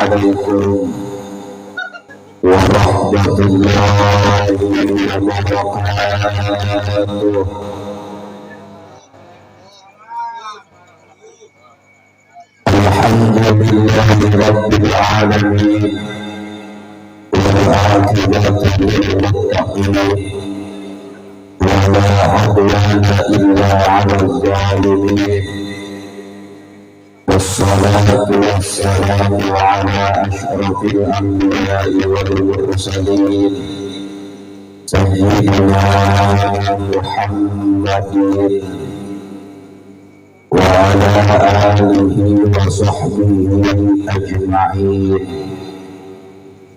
عليكم ورحمة الله وبركاته. الحمد لله رب العالمين والعاقبة للمتقين ولا عدوان إلا على الظالمين والصلاة والسلام على أشرف الأنبياء والمرسلين سيدنا محمد وعلى آله وصحبه أجمعين.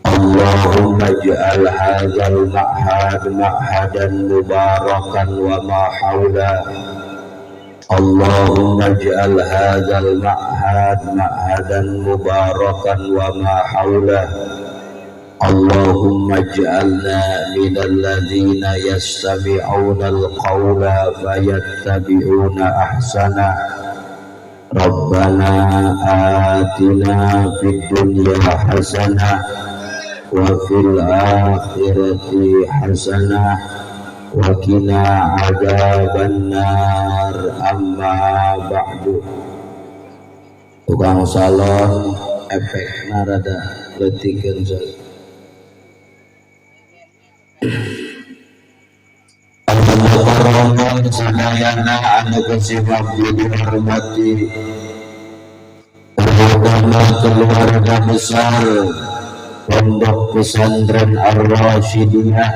اللهم اجعل هذا المعهد معهدا مباركا وما حوله. اللهم اجعل هذا المعهد معهدا مباركا وما حوله. اللهم اجعلنا من الذين يستمعون القول فيتبعون أحسنه. ربنا آتنا في الدنيا حسنة وفي الآخرة حسنة وقنا عذاب النار. أما بعد. Tukang salon efek narada letikeun. Al-Mukarramun sadayana anu kasih abdi dihormati, terutama keluarga besar Pondok Pesantren Ar-Rasyidiyah.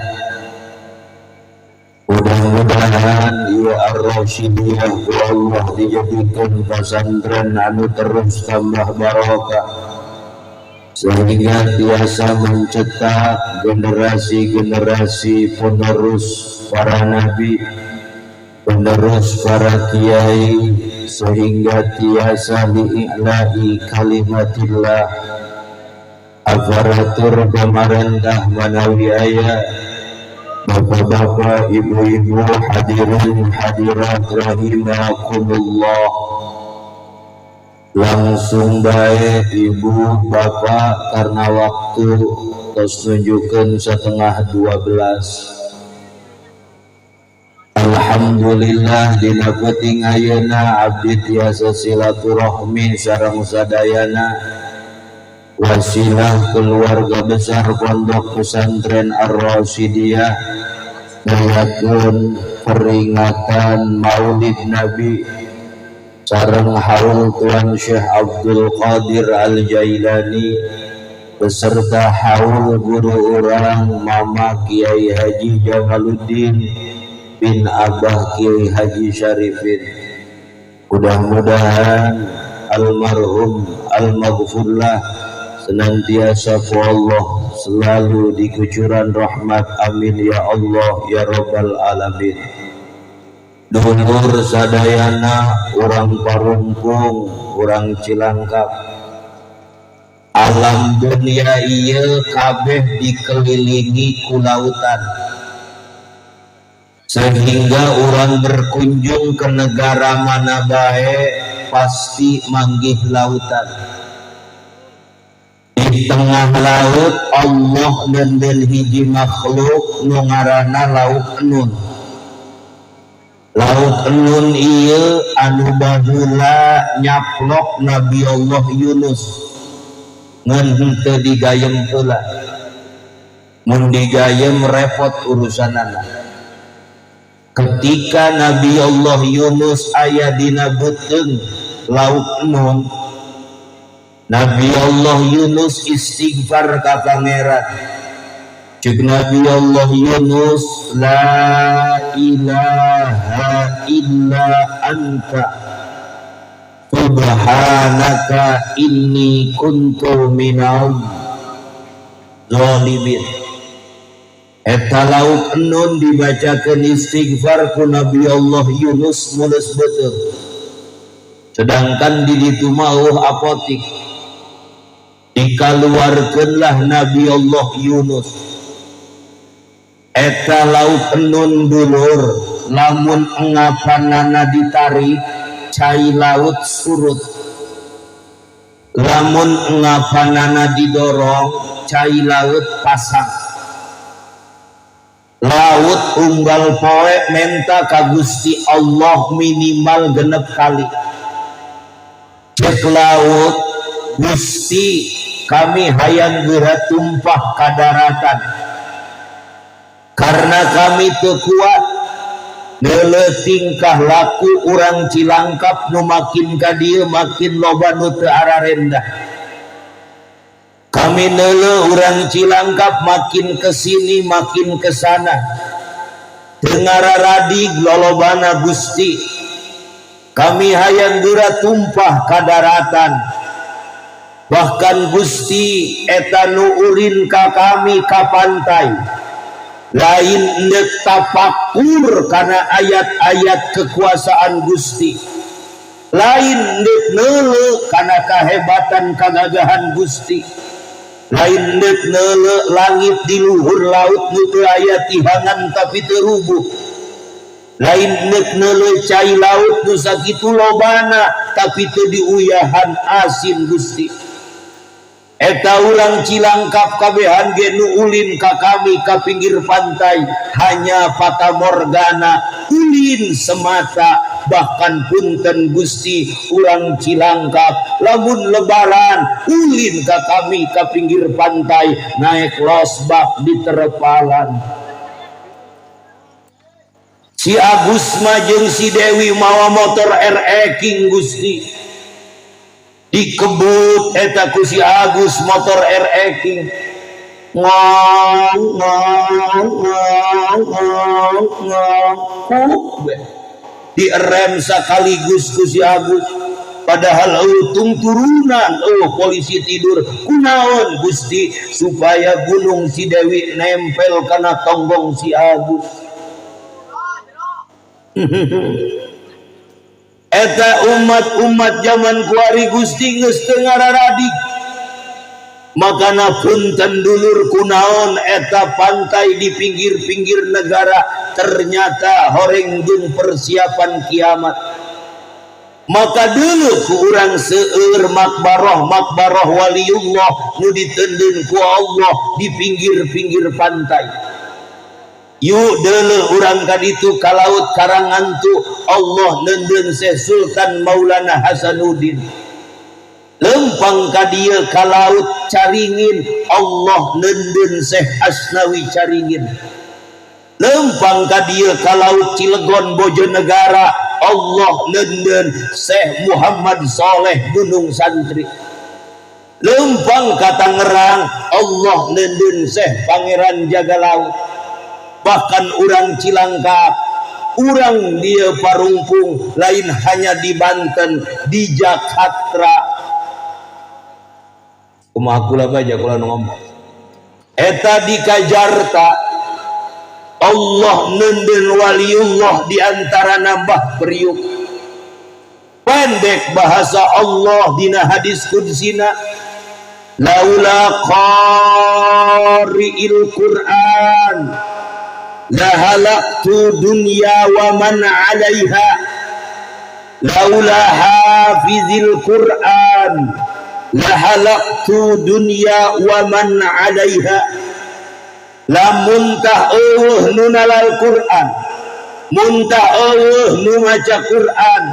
Mudah-mudahan ieu Ar-Rasyidiyah ku Allah dijadikan pesantren anu terus tambah barokah sehingga tiasa mencetak generasi-generasi penerus para nabi, penerus para kiai, sehingga tiasa li'i'la'i kalimatillah. Aparatur pemerintah manawi aya, bapak-bapak, ibu-ibu, hadirin hadirat rahimakumullah. Langsung baik ibu bapak karena waktu tos nunjukkeun 11.30. Alhamdulillah dina peuting ayeuna abdi tiasa silaturahmi sareng sadayana wasilah keluarga besar Pondok Pesantren Ar-Rasyidiyah ngayakeun peringatan Maulid Nabi sareng haul Tuan Syekh Abdul Qadir Al-Jailani beserta haul guru urang Mama Kiai Haji Jamaluddin bin Abah Kiai Haji Syarifin. Mudah-mudahan almarhum almaghfurlah senantiasa ku Allah selalu di kucuran rahmat. Amin ya Allah ya Rabbal Alamin. Dulur sadayana urang Parungpung, urang Cilangkap, alam dunia ieu kabeh dikelilingi ku lautan, sehingga orang berkunjung ke negara mana bae pasti manggih lautan. Di tengah laut Allah nenden hiji makhluk nu ngaranna Lauk Nun. Lauk Nun ieu anu baheula nyaplok Nabi Allah Yunus ngan henteu digayem heula. Mun digayem repot urusanana. Ketika Nabi Allah Yunus aya dina beuteung Lauk Nun, Nabi Allah Yunus istighfar ka Pangeran. Cek Nabi Allah Yunus, la ilaha illa anta subhanaka inni kuntu minal zalimin. Eta Lauk Nun dibacakeun istighfar ku Nabi Allah Yunus mules beuteung. Sedangkan di ditu mah apotik. Dikaluarkeunlah Nabi Allah Yunus. Eta Lauk Nun dulur, lamun engapanana ditarik, cai laut surut. Lamun ngapanana didorong, cai laut pasang. Laut unggal poe menta ka Gusti Allah minimal 6 kali. Cek laut, "Gusti, kami hayang geura tumpah ka daratan karena kami teu kuat neuleuh tingkah laku urang Cilangkap nu makin ka dieu makin loba nu teu ararendah. Kami neuleuh urang Cilangkap makin kesini makin kesana, teu ngararadig lolobana. Gusti, kami hayang geura tumpah ka daratan. Bahkan Gusti, eta nu ulin ka kami ka pantai lain ndek tapakur karena ayat-ayat kekuasaan Gusti, lain ndek neuleuh karena kehebatan kagagahan Gusti, lain ndek neuleuh langit di luhur laut nu teu aya tihangan tapi teu rubuh, lain ndek neuleuh cai laut nu sakitu lobana tapi teu diuyahan asin. Gusti, eta urang Cilangkap kabehan ge nu ulin ka kami ka pinggir pantai hanya fatamorgana, ulin semata. Bahkan punten Gusti, urang Cilangkap lamun Lebaran ulin ka kami ka pinggir pantai naik losbak di terpalan. Si Agus mah jeung si Dewi mawa motor RE King, Gusti. Dikebut eta ku si Agus motor RE King, ngong ngong ngong ngong ngong, direm sekaligus ku si Agus, padahal tung turunan, oh, polisi tidur. Kunaon, Gusti? Supaya gunung si Dewi nempel karena tonggong si Agus. Eta umat-umat zaman kuari, Gusti, geus teu ngararadik. Makana punten dulur, kunaon eta pantai di pinggir-pinggir negara ternyata horeng jeung persiapan kiamat? Maka dulu ku urang seueur makbaroh makbaroh waliullah nu diteundeun ku Allah di pinggir-pinggir pantai. Yuk dulu urang ka ditu ka laut Karangantu, Allah neundeun Syekh Sultan Maulana Hasanuddin. Lempang ka dieu ka laut Caringin, Allah neundeun Syekh Asnawi Caringin. Lempang ka dieu ka laut Cilegon Bojonegara, Allah neundeun Syekh Muhammad Soleh Gunung Santri. Lempang ka Tangerang, Allah neundeun Syekh Pangeran Jaga Laut. Bahkan urang Cilangkap, urang dia Parungpung, lain hanya di Banten, di Jakarta. Kumaha kula baja kula nu ngomong eta di Kajarta Allah neundeun waliullah di antara nambah Priuk. Pendek bahasa Allah dina hadis kudsina, laula qari'il Quran lahalaktu dunya wa man 'alaiha, laula hafizil Quran lahalaktu dunya wa man 'alaiha. Lamun tah eueuh nu nalal Quran, mun tah eueuh nu maca Quran,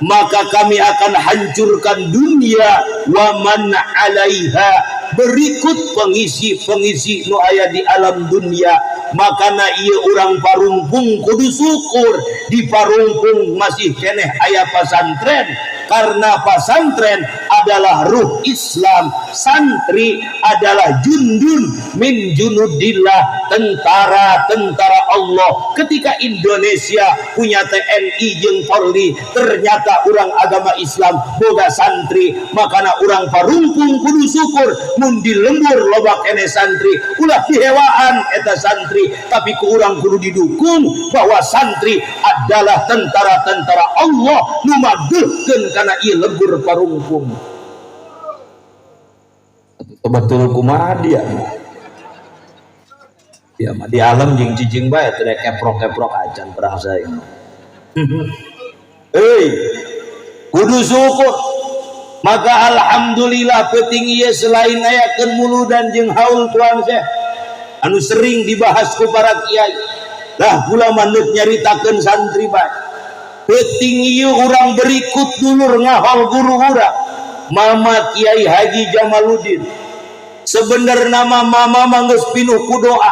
maka kami akan hancurkan dunia wa man 'alaiha, berikut pengisi-pengisi nu aya di alam dunia. Makana ieu urang Parungpung kudu syukur di Parungpung masih keneh aya pasantren, karena pasantren adalah ruh Islam, santri adalah jundun min junudillah, tentara-tentara Allah. Ketika Indonesia punya TNI jeung Polri, ternyata urang agama Islam boga santri. Makana urang Parungpung kudu syukur mun di lembur loba keneh santri. Ulah dihewaan eta santri, tapi ku urang kudu didukung bahwa santri adalah tentara-tentara Allah nu mageuhkeun kana ieu lembur Parungpung. Betul, kumaha dia? Ya mah di alam jeung cicing bae teu keprok-keprok acan perang saya. Hei, kudu syukur. Maka alhamdulillah, peuting ieu selain ngayakeun muludan jeung haul Tuan Syekh anu sering dibahas ku para kiai lah, kula mah neuk nyaritakeun santri bae. Peuting ieu urang berikut, dulur, ngahol guru urang, Mama Kiai Haji Jamaluddin. Sebenarnya mah mama mah geus pinuh ku doa.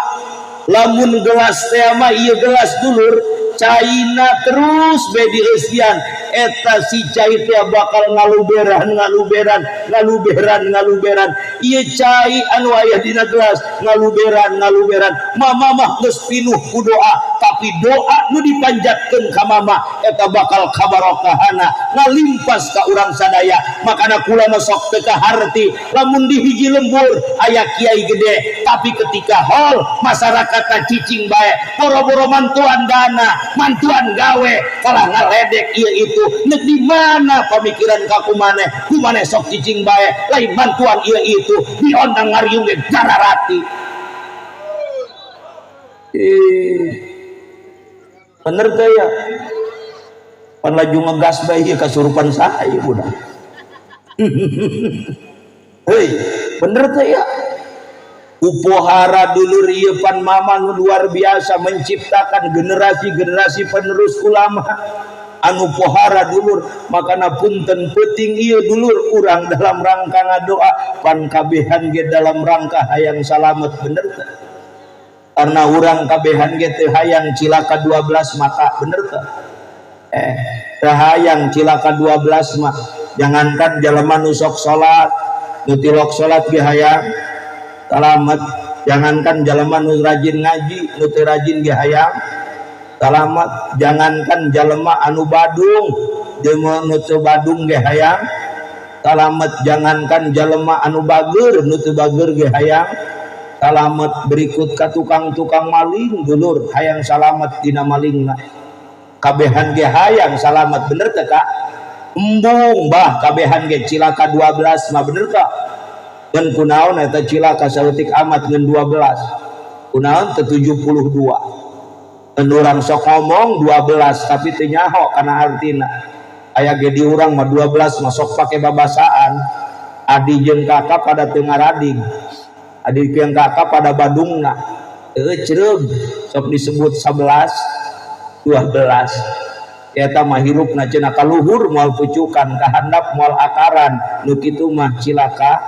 Lamun gelas teh mah, ieu gelas, dulur, caina terus be dieusian, eta si cai teh bakal ngaluberan, ngaluberan, ngaluberan, ngaluberan. Ieu cai anu aya dina gelas ngaluberan, ngaluberan. Mama mah geus pinuh ku doa, tapi doa nu dipanjatkeun ka mama eta bakal kabarokahana ngalimpas ka urang sadaya. Makana kula mah sok teu kaharti lamun di hiji lembur aya kiai gede, tapi ketika haul masyarakat cicing bae, boro-boro mantuan dana, mantuan gawe, kalah ngaledek ieu itu. Nek di mana pamikiran ka kumaneh, kumaneh sok cicing bae, lain mantuan ieu itu, diondang ngariung ge gararati. Eh, bener teh ya? Pan laju ngegas bae ieu, kasurupan saha ieu budak? Hei, bener teh ya? Upohara, dulur, ieu pan mama nu luar biasa menciptakan generasi-generasi penerus ulama anu pohara, dulur. Makana punten, peuting ieu, dulur, urang dalam rangka ngadoa, pan kabehan ge dalam rangka hayang salamet, bener teh? Karena urang kabehan ge teu hayang cilaka 12 mata, bener teh? Eh, teu hayang cilaka 12 mah. Jangankan jalema nu sok salat, nu tilok salat ge hayang salamet. Jangankan jalema nu rajin ngaji, nu teu rajin ge hayang salamet. Jangankan jalema anu badung, jeung nu teu badung ge hayang salamet. Jangankan jalema anu bager, nu teu bager ge hayang salamet. Berikut ka tukang-tukang maling, dulur, hayang salamet dina malingna. Kabehan ge hayang salamet, bener teu, Kak? Embung bah, kabehan ge cilaka 12 mah, bener teu? Dan kunaon eta cilaka saeutik amat ngan 12? Kunaon teu 72? Dan urang sok ngomong 12 tapi teu nyaho kana artina. Aya ge di urang mah 12 masuk pake babasaan, adi jeung kakak pada teu ngarading, adi jeung kakak pada badungna teu creug, sok disebut 11 12. Eta mah hirupna cenah kaluhur moal pucukan, kahandap moal akaran. Nu kitu mah cilaka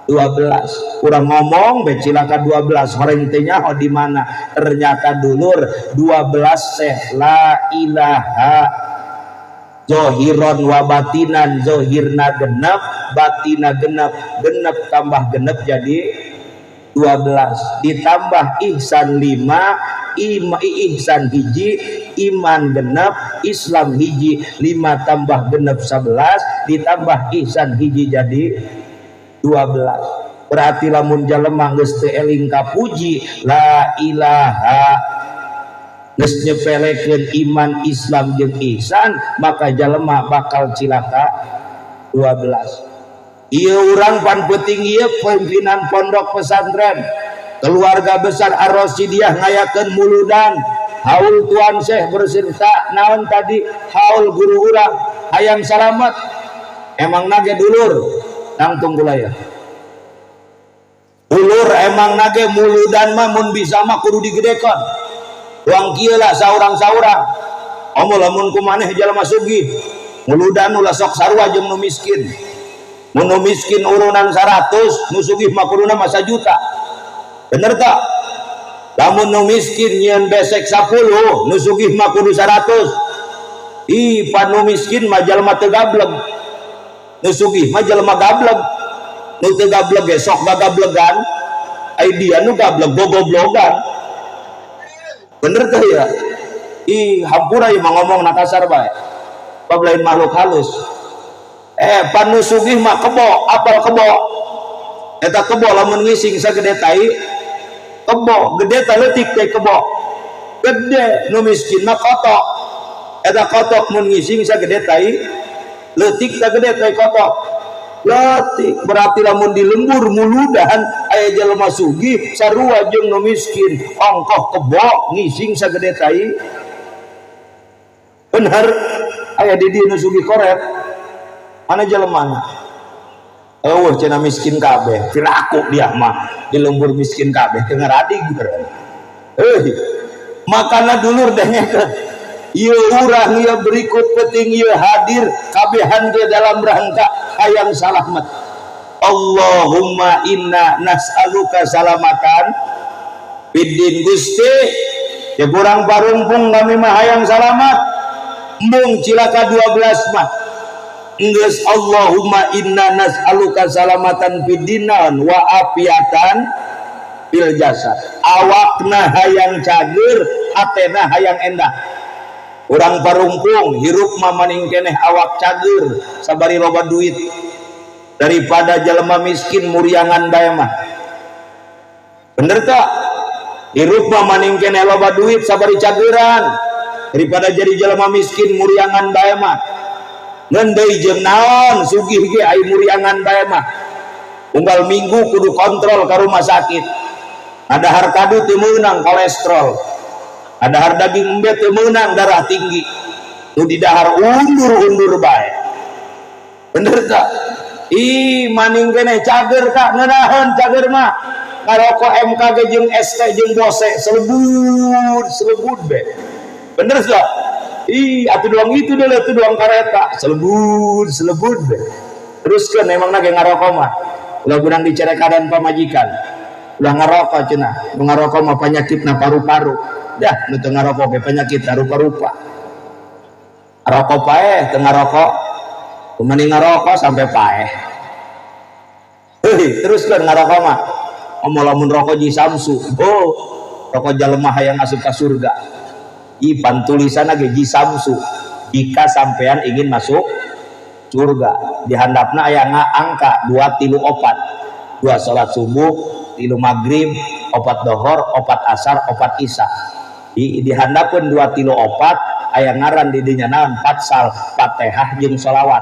12. Kurang ngomong be cilaka 12, horeng teh nyaho di mana. Ternyata, dulur, 12 teh la ilaha zohiron wa batinan. Zohirna genep, batina genep, genep tambah genep jadi 12, ditambah ihsan 5, ima, ihsan hiji, iman genep, Islam hiji. 5 tambah genep 11, ditambah ihsan hiji jadi 12. Berarti lamun jalema geus teu eling kapuji la ilaha, geus nyepelekeun iman, Islam jeung ihsan, maka jalema bakal cilaka 12. Ieu urang pan peuting ieu pimpinan pondok pesantren keluarga besar Ar-Rasyidiyah ngayakeun muludan, haul Tuan Syekh berserta naon tadi, haul guru urang, hayang salamet. Emang nage, dulur, tangtung kula ya, dulur, emang nage muludan mah mun bisa mah kudu digedekeun. Uang kieu lah, saurang-saurang. Omo lamun kumaneh jalma sugih muludan, ulah sok sarua jeung nu miskin. Mun nu miskin urunan 100, nu sugih mah kuduna mah juta, bener tak? Lamun nu miskin nyieun besek 10, nu sugih mah kudu 100. Ih, pan nu miskin mah jalma teu gableg, nu sugih mah jalma gableg. Nu teu gableg ge sok gagablegan, ai dia nu gableg gogoblogan, bener teh ya? Ih, hampura ieu mah ngomong na kasar bae, bab lain makhluk halus. Eh, pan nu sugih mah kebo, apal kebo? Eta kebo lamun ngising sagede tai kebo, gede teh leutik teh kebo? Gede. Nu miskin mah kotok. Eta kotok mun ngising sagede tai leutik teh, gede tai kotok? Leutik. Berarti lamun di lembur muludan aya jelema sugih, sarua jeung nu miskin, ongkoh kebo ngising sagede tai. Bener? Aya di dieu nu sugih koret? Mana jelemana? Eueuh cenah, miskin kabeh. Piraku dia mah di lembur miskin kabeh teu ngaradig. Heuh, makana dulur, dengekeun ieu, urang ieu berikut penting ieu hadir kabehan ge dalam rangka hayang salamet. Allahumma inna nas'aluka salamatan fiddin. Gusti ya, kurang parungpung kami mah hayang salamat, embung cilaka 12 mah geus. Allahumma inna nas'aluka salamatan fiddin wa afiatan fil jasad. Awakna hayang cager, hatena hayang endah. Urang parungpung hirup mah maning keneh awak cager sabari loba duit daripada jelema miskin muriangan bae mah. Bener tak? Hirup mah maning keneh loba duit sabari cageran daripada jadi jelema miskin muriangan bae mah. Ngan deui jeung naon sugih ge ai muriangan bae mah? Unggal minggu kudu kontrol ke rumah sakit. Ada kadu teu meunang, kolesterol. Ada daging embe teu meunang, darah tinggi. Nu didahar undur-undur bae. Bener tak? Ih, maning keneh cager kak, ngeunaheun cager mah. Ngarokok MKG jeung ST jeung Bose, selebut selebut be. Bener tak? Ih, atuh doang itu dulu, atuh doang kareta, selebut selebut be. Teruskeun, emang ge ngarokok mah ulah gurang dicerekadan pamajikan. Ulah ngarokok cenah, nu ngarokok mah penyakitna paru-paru. Dah, nu teu ngarokok ge penyakit rupa-rupa. Rokok paeh, teu ngarokok mending ngarokok sampai paeh. Hei, teruskeun ngarokok mah. Omo lamun rokok ji Samsu. Oh, rokok jelema hayang asup ka surga. Ipan tulisan ge ji Samsu. Jika sampean ingin masuk surga, di handapna aya angka 2 3 4. Dua salat subuh, tilu maghrib, opat dohor, opat asar, opat isya. Di handapeun 2 3 4 aya ngaran di dinya naon? Patsal, Fatihah jeung sholawat.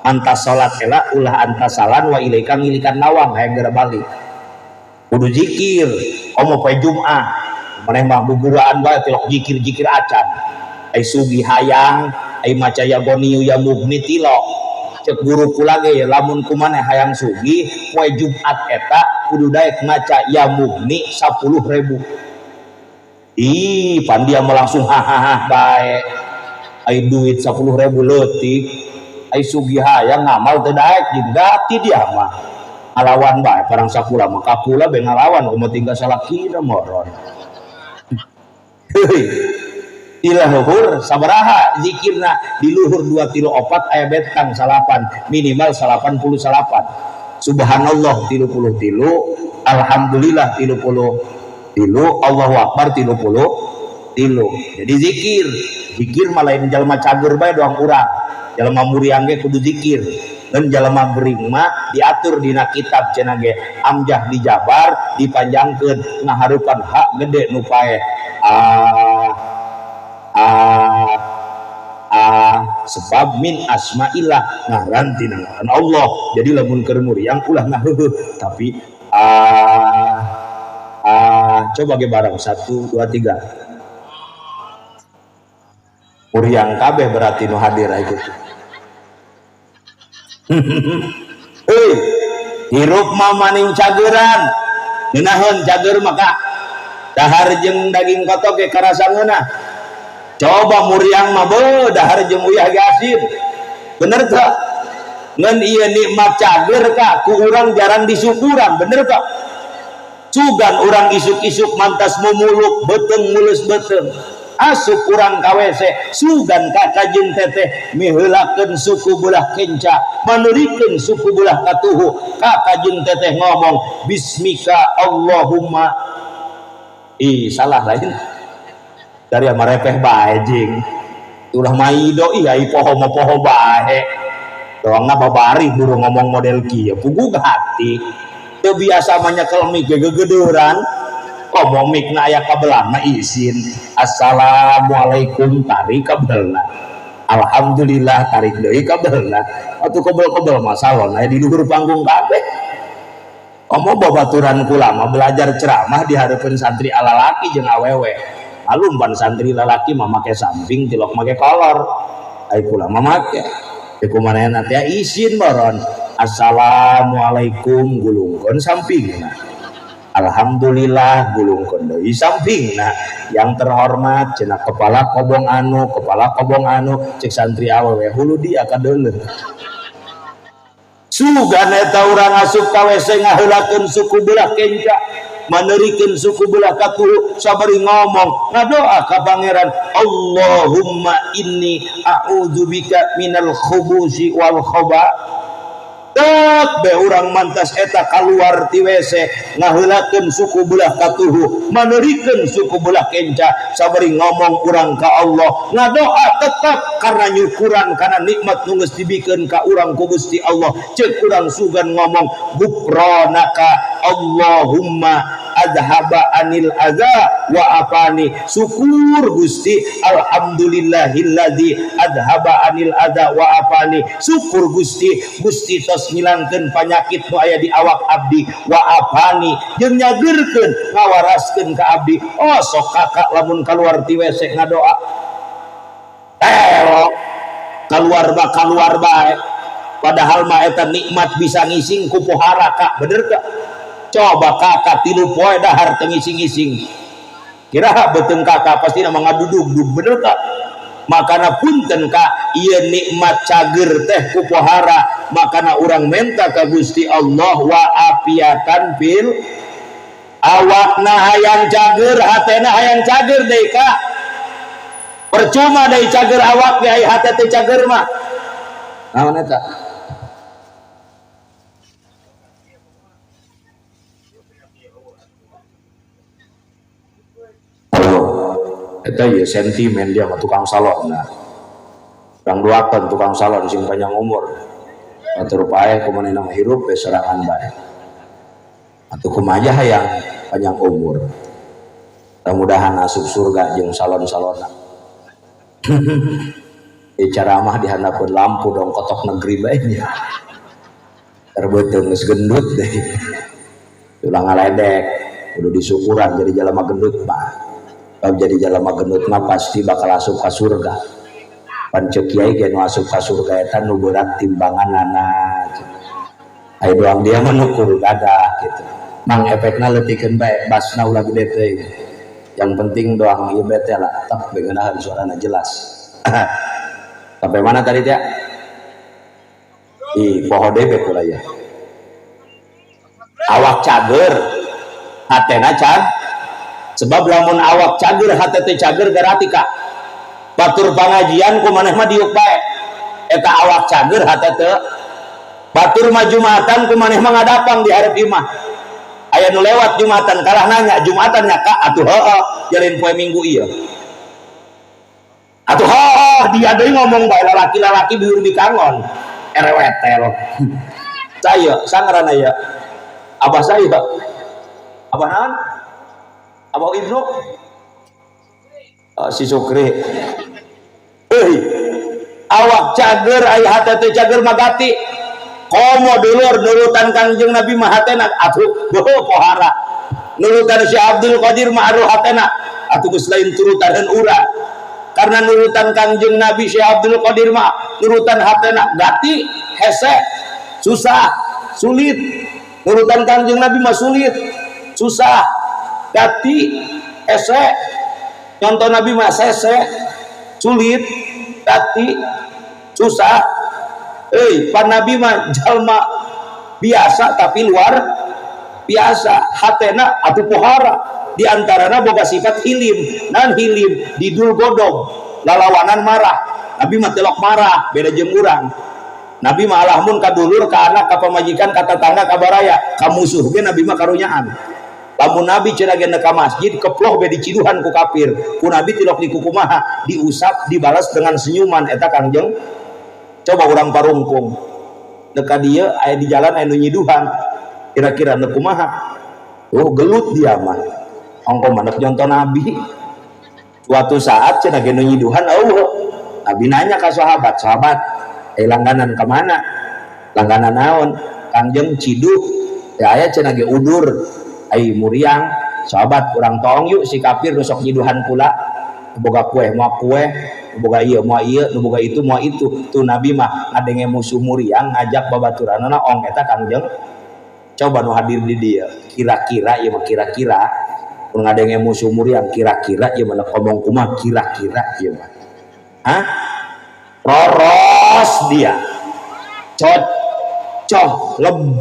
Antas salat ela ulah antasalan wa ilaika ngilikan lawang hayang geura balik. Kudu zikir, komo poe Jumat. Maneh mah guguraan bae, tilok zikir-zikir acan. Ai sugih hayang, ai maca ya Ghoniyyu ya Mughni tilok. Cek guru kula ge, lamun kumaneh hayang sugih, poe Jumat eta kudu daek maca ya Mughni 10.000. Ih, pan dia mah langsung hahaha bae. Ai duit 10.000 leutik. Ai sugih hayang ngamal teu daek jeung gati dia mah. Ngalawan bae parang sakula mah, kakula be ngalawan, kumaha tinggal salakina moron. Heuy. Di luhur sabaraha zikirna? Di luhur 2 3 4 aya betang salapan, minimal 99. Subhanallah 33, alhamdulillah 33, Allahu akbar 33. Jadi zikir, zikir mah lain jalma cager bae doang urang. Jalma muriang ge kudu zikir. Dan jalma gering mah diatur dina kitab cenah ge amjah dijabar dipanjangkeun ngaharupan hak gede nu paeh. Ah ah ah, sebab min asmaillah, ngaran tina ngaran Allah. Jadi lamun keur muriang ulah ngaheuheuh, tapi ah ah. Coba ge bareng, 1 2 3. Muriang kabeh berarti nu hadir kitu. Hei, hirup mah maning cageran. Ngeunaheun cager maka dahar jeung daging kotok ge karasa ngeunah. Coba muriang mah beuh, dahar jeung uyah ge asin. Bener tak? Ngan ieu nikmat cager kak ku urang jarang disyukuran, bener tak? Sugan urang isuk-isuk mantas mumuluk beuteung, mulus beuteung. Asup urang ka WC, sugan kakak jeung teteh miheulakeun suku belah kenca, maneurikeun suku belah katuhu. Kakak jeung teteh ngomong bismika Allahumma. Ih, salah lain dari marepeh bae jing ulah maido. Iya, ai poho mah poho bae, doangna babari buru ngomong model kieu puguh hati. Teu biasa mah nyekel mic ge gegedeuran, ngomong mic na aya kabelana isin. Assalamualaikum, tarik kabelna. Alhamdulillah, tarik deui kabelna. Atuh kebel-kebel mah salon aya di luhur panggung kabeh. Komo babaturan kula mah belajar ceramah di hareupeun santri alalaki jeung awewe. Malum pan santri lalaki mah make samping, tilok make kolor. Ai kula mah make. Teu kumanehna teh isin moron. Assalamualaikum gulungkeun sampingna. Alhamdulillah gulungkeun deui sampingna. Yang terhormat cenah kepala kobong anu, kepala kobong anu, cek santri awewe hulu dia kadeuleuh. Sugan eta urang asup ka WC ngaheulakeun suku belah kenca, maneurikeun suku belah katuhu sabari ngomong ngadoa ka pangeran, Allahumma inni a'udzubika minal khubusi wal khoba. Tek be urang mantas eta kaluar ti WC ngaheulakeun suku belah katuhu, maneurikeun suku belah kenca sabari ngomong urang ka Allah ngadoa tetap karena nyukuran karena nikmat nu geus dibikeun ka urang ku Gusti Allah. Ceuk urang sugan ngomong gufranaka Allahumma adhaba anil adza wa afani. Syukur Gusti, alhamdulillahilladzi adhaba anil adza wa afani. Syukur Gusti, Gusti tos ngilangkeun panyakit nu aya di awak abdi, wa afani jeung nyageurkeun ngawaraskeun ka abdi. Oh sok kakak lamun kaluar ti WC ngadoa telok kaluar ba kaluar bae, padahal mah eta nikmat bisa ngising ku pohara kak, bener teu? Coba kakak tilu poe dahar teu ngising-ngising, kira beuteung kakak pasti nama ngadudug-dug, bener tak? Makana punten kak, ieu nikmat cager teh ku pohara, makana urang menta ka Gusti Allah wa afiatan fil awakna hayang cager, hatena hayang cager deui kak. Percuma deui cager awak ge aya hate teh cager mah. Naon eta? Eta ya sentimen dia mah tukang salon nah. Urang duakeun tukang salon sing panjang umur. Atur paeh kumanehna mah hirup we sorangan bae. Atuh kumaha hayang panjang umur. Mudah-mudahan asup surga jeung salon-salonna. Ceramah di handapeun lampu dong kotok negeri bae nya. Terbeuteung geus gendut deui. Ulah ngaledek, kudu disukuran jadi jalma gendut mah. Bab jadi jalma gendut mah pasti bakal asup ka surga. Pan ceuk kiai ge nu asup ka surga eta nu berat timbanganana. Aya doang dia mah nu kudu dadah gitu. Mang efekna leutikeun bae, basna ulah gede teuing. Yang penting doang ieu bete lah, tetap beungenahan suarana jelas. Sampai mana tadi teh? Ih, poho deui be kula ya. Awak cager, hatena can. Sebab lamun awak cager hate teh cager garati kak. Batur pangajian ku maneh mah diuk bae. Eta awak cager hate teu. Batur mah jumatan ku maneh mah ngadapang di hareup imah. Aya nu lewat jumatan kalah nanya, jumatan nya kak atuh heueuh jalin poe Minggu ieu. Atuh heueuh dia deui ngomong bae lalaki-lalaki biur dikangon. Erewetel. Saya sangaranna ya. Abah saya. Abah naon? Abah Ibnu? Oh, si Sukri. Euy, awak cager aya hate teh cager magati. Komo dulur nurutan Kangjeng Nabi mah hatena atuh beuh pohara. Nurutan si Abdul Qadir mah aduh hatena atuh geus lain turutaneun urang. Karena nurutan Kangjeng Nabi si Abdul Qadir mah nurutan hatena gati, hese, susah, sulit. Nurutan Kangjeng Nabi mah sulit, susah, gati, hese. Contoh Nabi mah sese, sulit, gati, susah. Pan Nabi mah jalma biasa tapi luar biasa, hatena atuh pohara. Di antarana boga sifat hilim, nan hilim didul godog, lalawanan marah. Nabi mah telok marah, beda jeung urang. Nabi mah alahmun ka dulur, ka anak, ka pamajikan, ka tetangga, ka baraya, ka musuh ge Nabi mah karunyaan. Lamun Nabi cenah ge ka masjid keploh be diciduhan ku kafir, ku Nabi tilok dikukumaha, diusap, dibalas dengan senyuman eta Kangjeng. Coba urang parungkung. Deka dieu aya di jalan aya nu nyiduhan. Kira-kira nu kumaha? Oh, gelut dia mah. Ongko mah nek nyontoh Nabi. Suatu saat cenah ge nu nyiduhan eueuh. Nabi nanya ka sahabat, "Sahabat, langganan ka mana?" Langganan naon? Kangjeng ciduh. Teh aya cenah ge udur. Ai muriang, sahabat urang tong yuk si kafir nu sok nyiduhan pula. Boga kue moal kue, boga ieu moal ieu, nu boga itu moal itu. Tuh Nabi mah ngadenge musuh muriang ngajak babaturanna ong eta Kangjeng. Coba nu hadir di dieu, kira-kira ieu mah kira-kira mun ngadenge musuh muriang kira-kira ieu mah ngomong kumaha kira-kira ieu mah. Hah? Roros dia. Cocok lem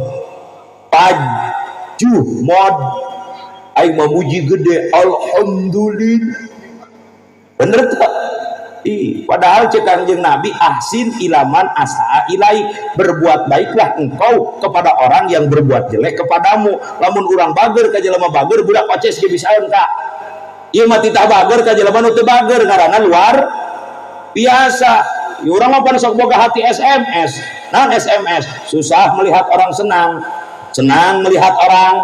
paju mod aing memuji gede alhamdulillah. Bener tak? Ih, padahal cek Kangjeng Nabi ahsin ilaman asaa ilai, berbuat baiklah engkau kepada orang yang berbuat jelek kepadamu. Lamun urang bager ka jelema bager budak paces ge bisaeun ka. Ieu mah titah bager ka jelema nu teu bager ngaranna luar biasa. Ieu urang mah pan sok boga hati SMS. Naon SMS? Susah melihat orang senang, senang melihat orang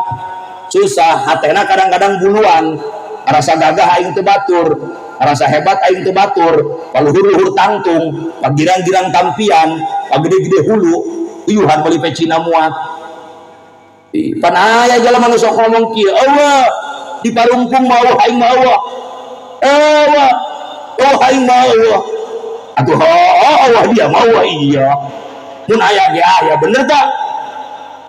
susah. Hatena kadang-kadang buluan, rasa gagah aing teu batur, rasa hebat aing teu batur, paluhur-luhur tangtung, pagirang-girang tampian, pagede-gede hulu, uyuhan meuli pecina muat. Pan aya jelema nu sok ngomong kieu, eueuh di parungkung mah eueuh aing mah eueuh. Eueuh, oh aing mah eueuh. Atuh heuh dia mah eueuh iya. Mun aya ge aya, bener tak?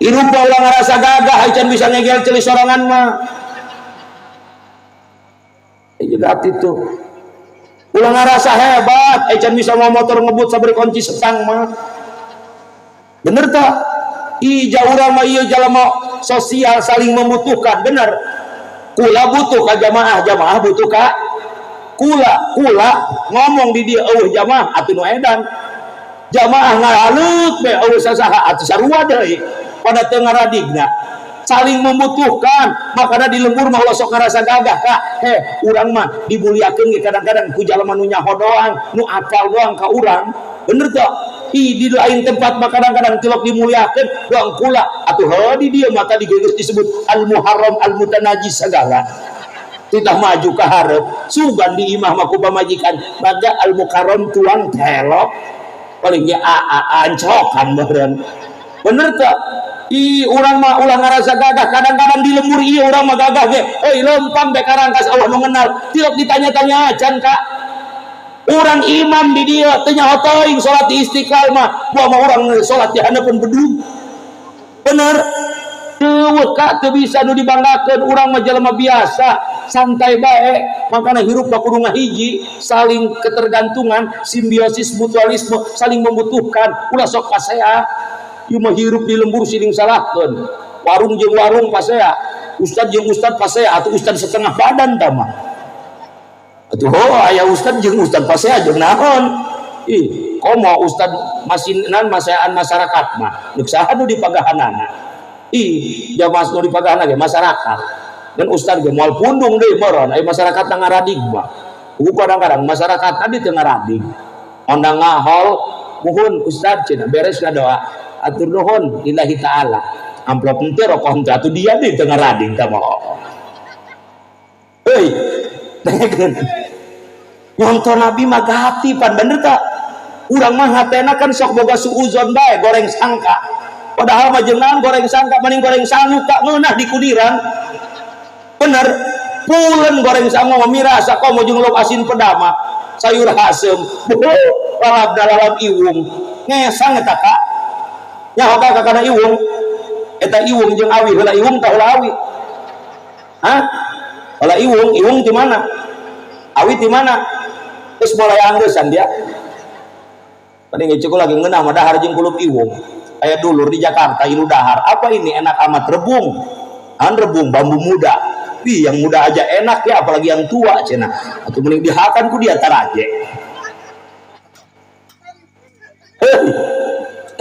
Hirup mah ulah ngarasa gagah, can bisa ngegel ceuli sorangan mah. Juga itu ulah ngarasa hebat, can bisa mau motor ngebut sabari kunci setang mah. Bener tak? Ija urang mah ieu jalma sosial saling membutuhkan, bener. Kula butuh ka jamaah, jamaah butuh ka kula. Kula ngomong di dia eueuh jamaah atuh nu edan. Jamaah ngalalut be eueuh sasaha atuh sarua deui pada teu ngaradigna. Saling membutuhkan, makanya di lembur mah ulah sok ngarasa gagah kak. Heh, urang mah dimuliakeun ge kadang-kadang ku jalma nu nyaho doang, nu apal doang ka urang. Bener tak? Ih, di lain tempat mah kadang-kadang tilok dimuliakeun doang kula atuh heuh di dieu mah tadi geus disebut al muharram al mutanajis segala. Titah maju ka hareup, sugan di imah mah ku pamajikan, maka al mukarram tuang telok paling ge a a ancokan meureun. Bener tak? Ih, urang mah ulah ngarasa gagah, kadang-kadang di lembur ieu urang mah gagah ge. Euy, lempang be karangkas Allah nu ngenal. Tilok ditanya-tanya acan kak. Urang imam di dieu teu nyaho teuing salat di Istiqlal mah, buah mah urang salat di handapeun bedug. Bener? Teu kak, teu bisa nu dibanggakeun, urang mah jelema biasa, santai bae. Makana hirup mah kudu ngahiji, saling ketergantungan, simbiosis mutualisme, saling membutuhkan. Ulah sok pasea. Ieu mah hirup di lembur siling salahkeun. Warung jeung warung pasea, ustad jeung ustad pasea, atuh ustad setengah badan tah mah. Atuh ho aya ustad jeung ustad pasea jeung naon? Ih, komo ustad masinan maseaan masyarakat mah. Deuk saha nu dipagahanana? Ih, jamaah nu dipagahanna ge masyarakat. Dan ustad ge moal pundung deui meureun, aya masyarakat ngaradig mah. Kadang-kadang masyarakat tadi teu ngaradig. Ondang ngahol, muhun ustad cenah beres doa. Atur nuhun lillahi ta'ala. Amplop henteu rokok henteu atuh dia deui teu ngarading tah mah. Heuy, dengekeun. Nyontoh Nabi mah gati pan bener tak? Urang mah hatena kan sok boga suuzon bae goreng sangka. Padahal mah jeung naon goreng sangka mending goreng sangu kak ngeunah di kudiran. Bener. Pulen goreng sangu mah mirasa komo jeung lauk asin pedama, sayur haseum, lalap dalalap iwung. Ngesang eta kak. Nyaho ka kana iwung. Eta iwung jeung awi heula iwung tah heula awi. Hah? Heula iwung, iwung di mana? Awi di mana? Terus mulai anggeusan dia. Tadi ngecek lagi ngeunah mah dahar jeung kulup iwung. Aya dulur di Jakarta ilu dahar. Apa ini enak amat rebung. An rebung bambu muda. Wih, yang muda aja enak ya, apalagi yang tua cenah. Atau mending dihakan ku dia taraje. Heuh.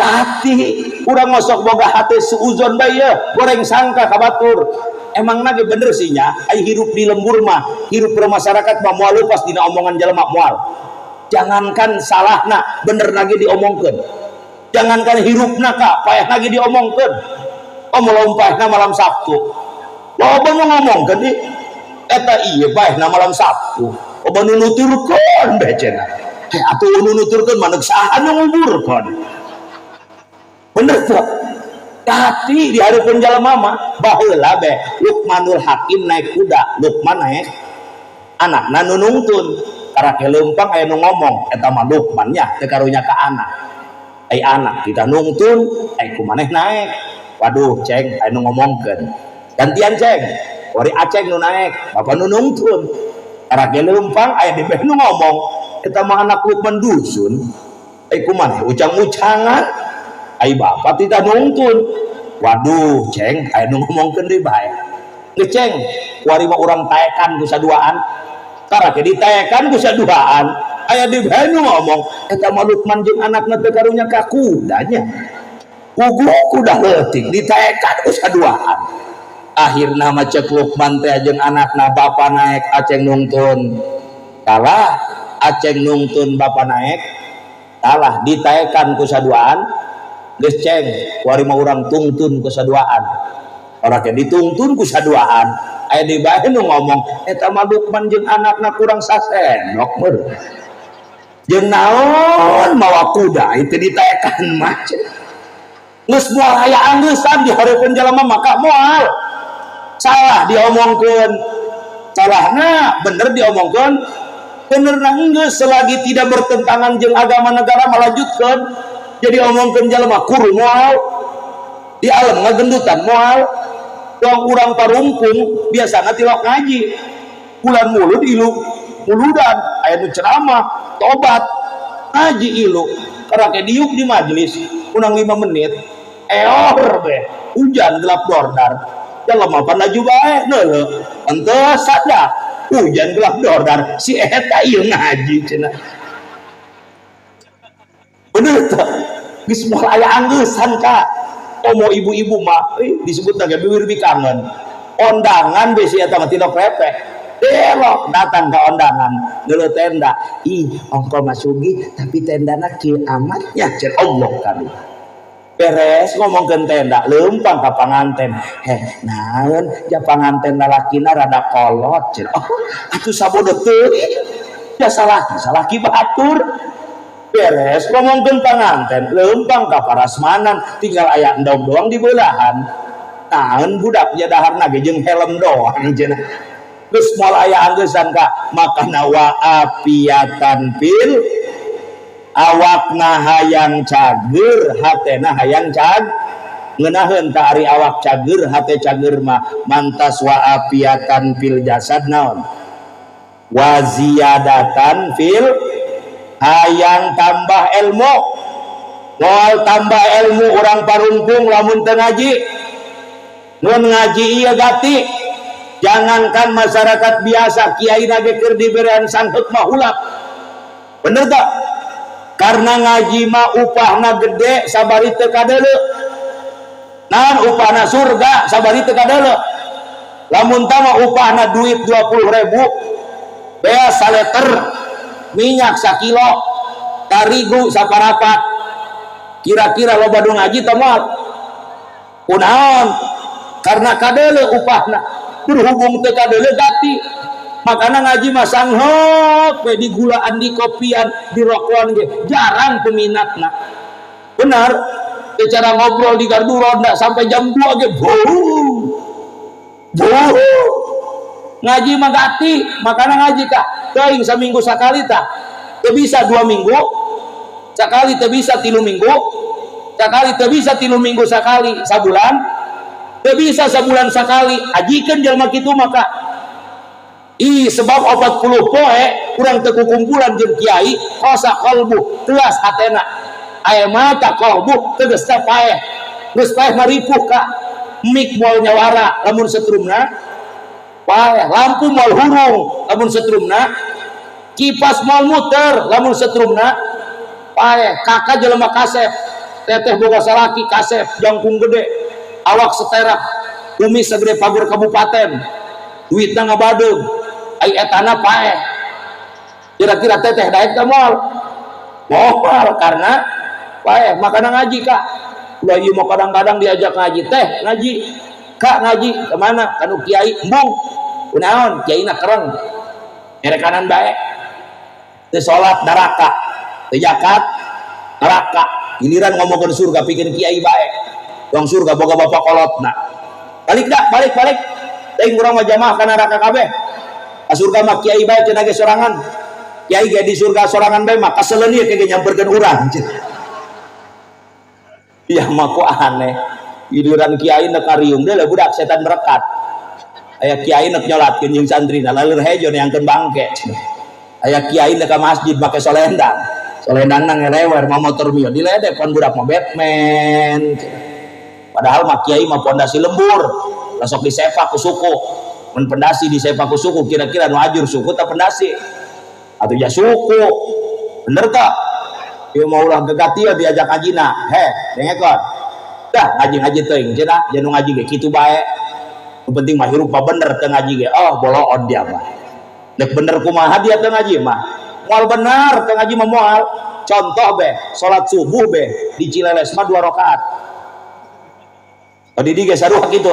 Tapi urang ngosok boga hate suuzon bae ye, goreng sangka ka batur. Emang nage bener sih nya, ai hirup di lembur mah, hirup bermasyarakat mah moal lepas dina omongan jelema moal. Jangankan salahna, bener nage diomongkeun. Jangankan hirupna ka, payah nage diomongkeun. Oh melompahna malam Sabtu. Loba nu ngomongkeun ih. Eta ieu paehna malam Sabtu. Loba nu nuturkeun bae cenah. Heh atuh nu nuturkeun mah neuk saha nu nguburkeun. Bener tuh. Tapi di hareupeun jalma mah baheula be Luqmanul Hakim naik kuda, Luqman naik Anakna nu nungtun. Karake leumpang aya nu ngomong, eta mah Lukman nya teu karunya ka anak. Ai anak kita nungtun, ai ku maneh naek. Waduh, Ceng, aya nu ngomongkeun. Gantian, Ceng. Wari Aceng nu naek, bapak nu nungtun. Karake leumpang aya di nu ngomong, eta mah anak Lukman dusun. Ai ku maneh ucang-ucangan. Ai bapak tidak nungtun. Waduh, Ceng, aya nu ngomongkeun deui bae. Geus, Ceng, kuari mah urang taekan ku saduaan. Karake ditaekan ku saduaan. Aya di bae nu ngomong, eta mah Lukman jeung anakna teu karunya ka kudanya. Puguh kuda leutik ditaekan ku saduaan. Akhirna mah cek Lukman teh jeung anakna, bapa naek, Aceng nungtun. Kalah. Aceng nungtun, bapa naek, kalah. Ditaekan ku saduaan. Geus, Ceng, kuari mah urang tungtun ku saduaan. Orang yang ditungtun ku saduaan. Aya di bae nu ngomong, eta mah Lukman jeung anakna kurang sasendok meureun. Jeung naon mawa kuda itu ditaekan mah. Geus moal aya anggeusan di hareupeun jalma, maka moal salah diomongkeun. Salahna bener diomongkeun, bener na geus, selagi tidak bertentangan jeung agama negara melanjutkeun. Jadi omongkeun jalma kuru moal, di alam ngagendutan moal. Doang urang Parungkung biasana tilok ngaji bulan Mulud, ilu muludan, aya nu ceramah tobat ngaji ilu. Karake diuk di majelis kurang 5 menit, eor be hujan gelap dordar. Jelema pan laju bae neuleuh, entes saja hujan gelap dordar, si eta ieu ngaji cenah. Bener teu? Geus moal aya anggeusan ka omo ibu-ibu mah, disebut lagi bibir bikangen ondangan be si eta mah tilok repeh belok datang ke ondangan dulu tenda, ih ongko masugi tapi tendana kieu amat nya cer. Allah kami beres ngomongkeun tenda, leumpang ka panganten, heh naon ja panganten lalakina rada kolot cer. Oh atuh sabodo teuing ya, salah salaki batur. Beres ngomongkeun panganten, leumpang ka parasmanan, tinggal aya endog doang di belahan, naon budak nya daharna ge jeung helm doang cenah. Geus moal aya anggeusan ka makana wa afiatan fil awakna hayang cager, hatena hayang cag ngeunaheun ta. Ari awak cager, hate cager mah mantas wa afiatan fil jasad. Naon wa ziyadatan fil hayang tambah ilmu. Moal tambah ilmu urang Parungkung lamun teu ngaji. Mun ngaji ieu gati. Jangankan masyarakat biasa, kiai ge keur diberean sangheuk mah hulap. Bener tak? Karena ngaji mah upahna gede sabari teu kadeuleu. Naon upahna? Surga sabari teu kadeuleu. Lamun tama upahna duit 20.000, beas saleter, minyak sakilo, tarigu saparapat, kira-kira loba nu ngaji teh moal? Kunaon? Karena kadeuleu upahna. Berhubung teu kadeuleu gati, makana ngaji mah sangheuk we, di gulaan, di kopian, di rokokan ge jarang peminatna. Benar, secara ngobrol di gardu ronda sampai jam 2 ge bau bau. Ngaji mah gati, makana ngaji kak teuing saminggu sakali tah. Teu bisa 2 minggu sakali, teu bisa 3 minggu sakali, teu bisa 3 minggu sakali, sabulan teu bisa, sabulan sakali. Ajikeun jelema kitu maka ih, sebab 40 poe kurang teu kukumpulan jeung kiai, qasa qalbu, telas hatena. Aya mata qalbu tegas paeh. Geus paeh maripuh ka mik moal nyawara lamun setrumna paeh, lampu moal hurung lamun setrumna, kipas moal muter lamun setrumna paeh. Kakak jelema kasep, teteh boga salaki kasep, jangkung gede, awak seterak, kumis segede pagar kabupaten, duitna ngabadeug, ai etana paeh. Kira-kira teteh daek teh moal? Moal, karena paeh. Makana ngaji kak. Ulah ieu mah kadang-kadang diajak ngaji teh, ngaji kak, ngaji kemana? Kanu kiai. Embung. Kunaon? Kiaina kereng, merekanan bae, teu salat neraka, teu zakat neraka. Giliran ngomongkeun surga pikeun kiai bae dong, surga boga bapak kolotna. Balik dah, balik, balik. Teuing urang mah jamaah ka neraka kabeh. Ka surga mah kiai bae cenah ge sorangan. Kiai ge di surga sorangan bae mah kaseleun ieu ge nyamperkeun urang. Ya mah kok aneh. Giliran kiai nek kariung deui budak setan merekat. Aya kiai nek nyolatkeun jeung santrina laleur hejo neangkeun bangke. Aya kiai nek ka masjid make solendang. Solendangna ngelewer mah motor mio diledek pan budak mah Batman. Padahal mah kiai mah pondasi lembur. Lasok disepak ku suku. Mun pendasi disepak ku suku kira-kira nu ajur suku tak pendasi? Atuh ya suku. Bener tak? Ieu mah ulah gegatil diajak ngajina. Heh, dengekeun. Dah ngaji-ngaji teuing cenah, jeung nu ngaji ge kitu bae. Nu penting mah hirup mah bener teu ngaji ge. Oh, boloon dia mah. Dek bener kumaha dia teu ngaji mah. Moal bener teu ngaji mah moal. Contoh be, salat subuh be di Cileles mah 2 rakaat. Tadi di ge sarua kitu.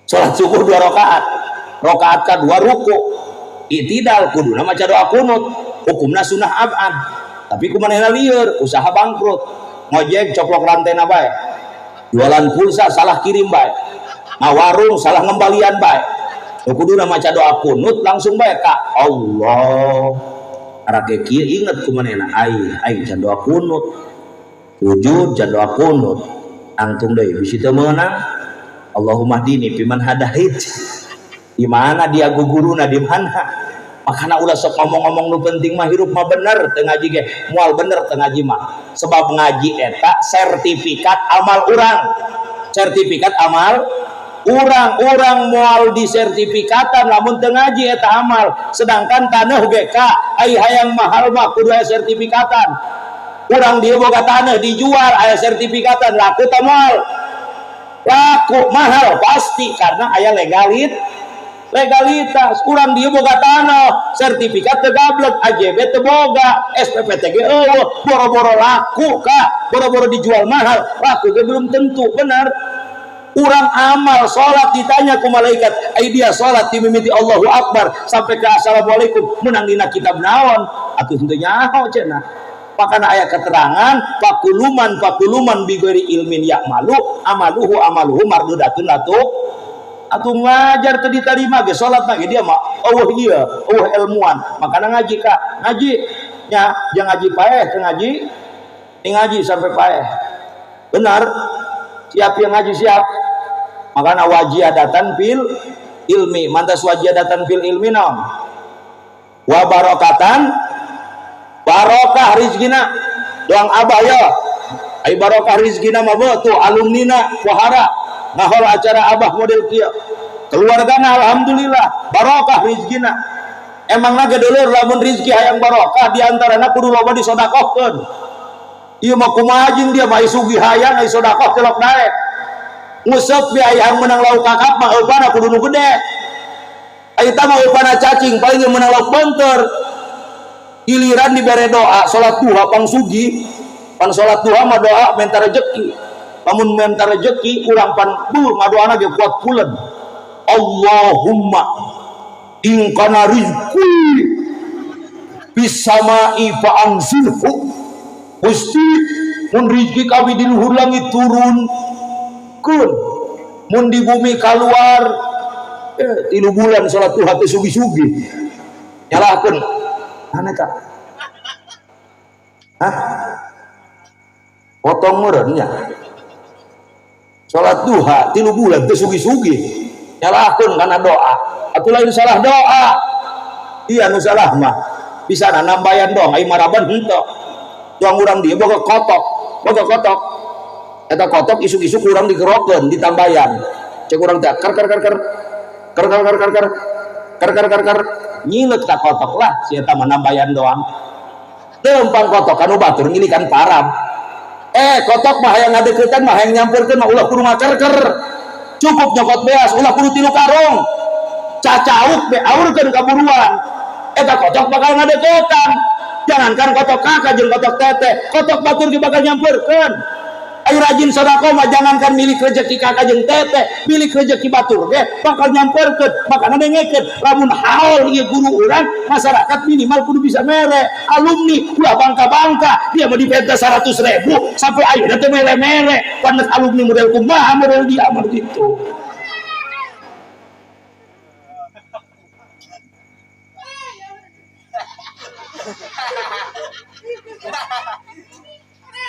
Salat subuh 2 rakaat. Rakaat kadua ruku. Itidal kuduna maca doa kunut. Hukumna sunah abad. Tapi kumanehna lieur, usaha bangkrut. Ngojek coplok rantena bae. Jualan pulsa salah kirim bae. Ngawarung salah ngembalian bae. Nu kuduna maca doa kunut langsung bae ka Allah. Arake kieu inget kumanehna aing, aing can doa kunut. Sujud can doa kunut. Angtung deui bisi teu meunang. Allahumma hdini fiman hadait. Di mana dia guguruna di mana? Makana ulah sok ngomong-ngomong nu penting mah hirup mah bener teu ngaji ge moal bener teu ngaji mah. Sebab ngaji eta sertifikat amal urang. Sertifikat amal urang, urang moal disertifikatan lamun teu ngaji eta amal. Sedangkan taneuh ge ka ai hayang mahal mah kudu aya sertifikatan. Urang dieu boga taneuh dijual aya sertifikatan laku teh moal. Laku mahal pasti karena aya legalitas. Urang dieu boga tanah sertifikat teu gablek, AJB teu boga, SPPT ge eueuh, boro-boro laku ka, boro-boro dijual mahal, laku ge belum tentu benar. Urang amal salat ditanya ku malaikat, ai dia salat dimimiti Allahu Akbar sampai ke assalamualaikum menang dina kitab naon? Atuh henteu nyaho cenah. Makana aya keterangan fakuluman fakuluman bighairi ilmin ya'malu amaluhu amaluhu mardudatun latu. Atuh ngajar teu ditarima ge salat mah ge dia mah eueuh ieu, eueuh ilmuan. Makana ngaji ka, ngaji nya jangan ngaji paeh teu ngaji, ni ngaji sampai paeh. Benar, siap yang ngaji siap. Makana wajiadatan fil ilmi, mantas wajiadatan fil ilmi naon? Wa barakatan, barokah rizkina. Doang abah ya. Ai barokah rizkina mah beuh tuh alumnina wahara ngahol acara abah model kieu. Keluargana alhamdulillah barokah rizkina. Emangna ge dulur lamun rizki hayang barokah di antarana kudu loba disodakohkeun. Ieu mah kumaha jeung dia mah sugih hayang ai sodakoh telok daek. Nguseup bi hayang menang lauk kakap mah eupana kudu nu gede. Ai tah mah eupana cacing paling ge menang lauk beunteur. Giliran dibere doa salat duha pang sugih, pan salat duha mah doa minta rezeki. Lamun minta rezeki urang pan beuh ngadoana ge kuat pulen. Allahumma in kana rizqi bisama'i fa anzilhu. Gusti mun rizki kami di luhur langit turun kun, mun di bumi keluar 3 bulan salat duha teh sugi-sugi. Nyalahkeun. Mana tak? Hah? Potong meureun nya. Salat duha 3 bulan teh sugi-sugi. Nyalahkeun kana doa. Atuh lain salah doa. Iya nu salah mah. Bisa nambayan doang ai maraban henteu. Doang urang dieu boga kotok, boga kotok. Eta kotok isuk-isuk urang digerokeun ditambayan. Cek urang teh ker ker ker ker. Ker ker ker ker ker. Ker ker ker ker. Nyileuk ta kotok lah si eta mah nambayan doang. Lempang kotok anu batur ngilikan parab. Kotok mah hayang ngadeukeutan mah hayang nyamperkeun mah ulah kudu ngaker-ker. Cukup nyokot beas ulah kudu 3 karung. Cacauk be aurkeun ka buruan. Eta kotok bakal ngadeukeutan. Jangankan kotok kakak jeung kotok teteh, kotok batur ge bakal nyamperkeun. Ayo rajin sedekah mah jangankan milik rezeki kakak jeung teteh, milik rezeki batur ge bakal nyamperkeun. Makana dengekeun lamun haul ieu guru urang, masyarakat minimal kudu bisa mere. Alumni ulah bangka-bangka, dia mah dipenta 100.000 sampai ayeuna teh mere-mere. Panas alumni model kumaha model dia mah gitu.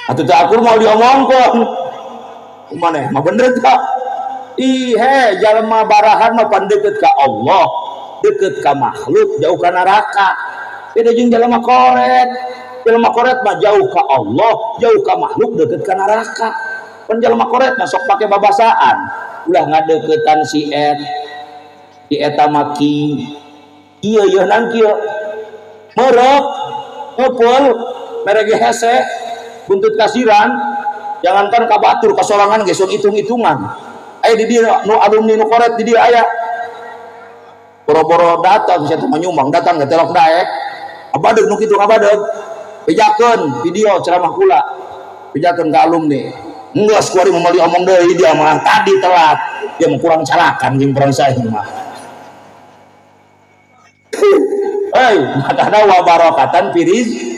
Atuh teu akur mau diomongkeun. Kumaneh mah bener teu? Ih he, jalma barahan mah pan deukeut ka Allah, deukeut ka makhluk, jauh ka neraka. Beda jeung jalma koret. Jalma koret mah jauh ka Allah, jauh ka makhluk, deukeut ka neraka. Pan jalma koret mah sok pake babasaan. Ulah ngadeuketan si et, si eta maki. Ieu yeuh kieu. Meureup, ngumpul, mere ge hese, buntut kasiran, jangankan ka batur, ka sorangan ge sok hitung-hitungan. Aya di dieu nu alumni nu koret di dieu aya. Boro-boro datang saya teh nyumbang datang ke telok daek. Abadeg nu kitu ngabadeg. Bejakeun video ceramah kula. Bejakeun ka alumni. Enggeus kuari moal diomong deui dia mah tadi telat. Dia mah kurang calakan jeung kurang saya mah. Hei, makana wa barakatan firiz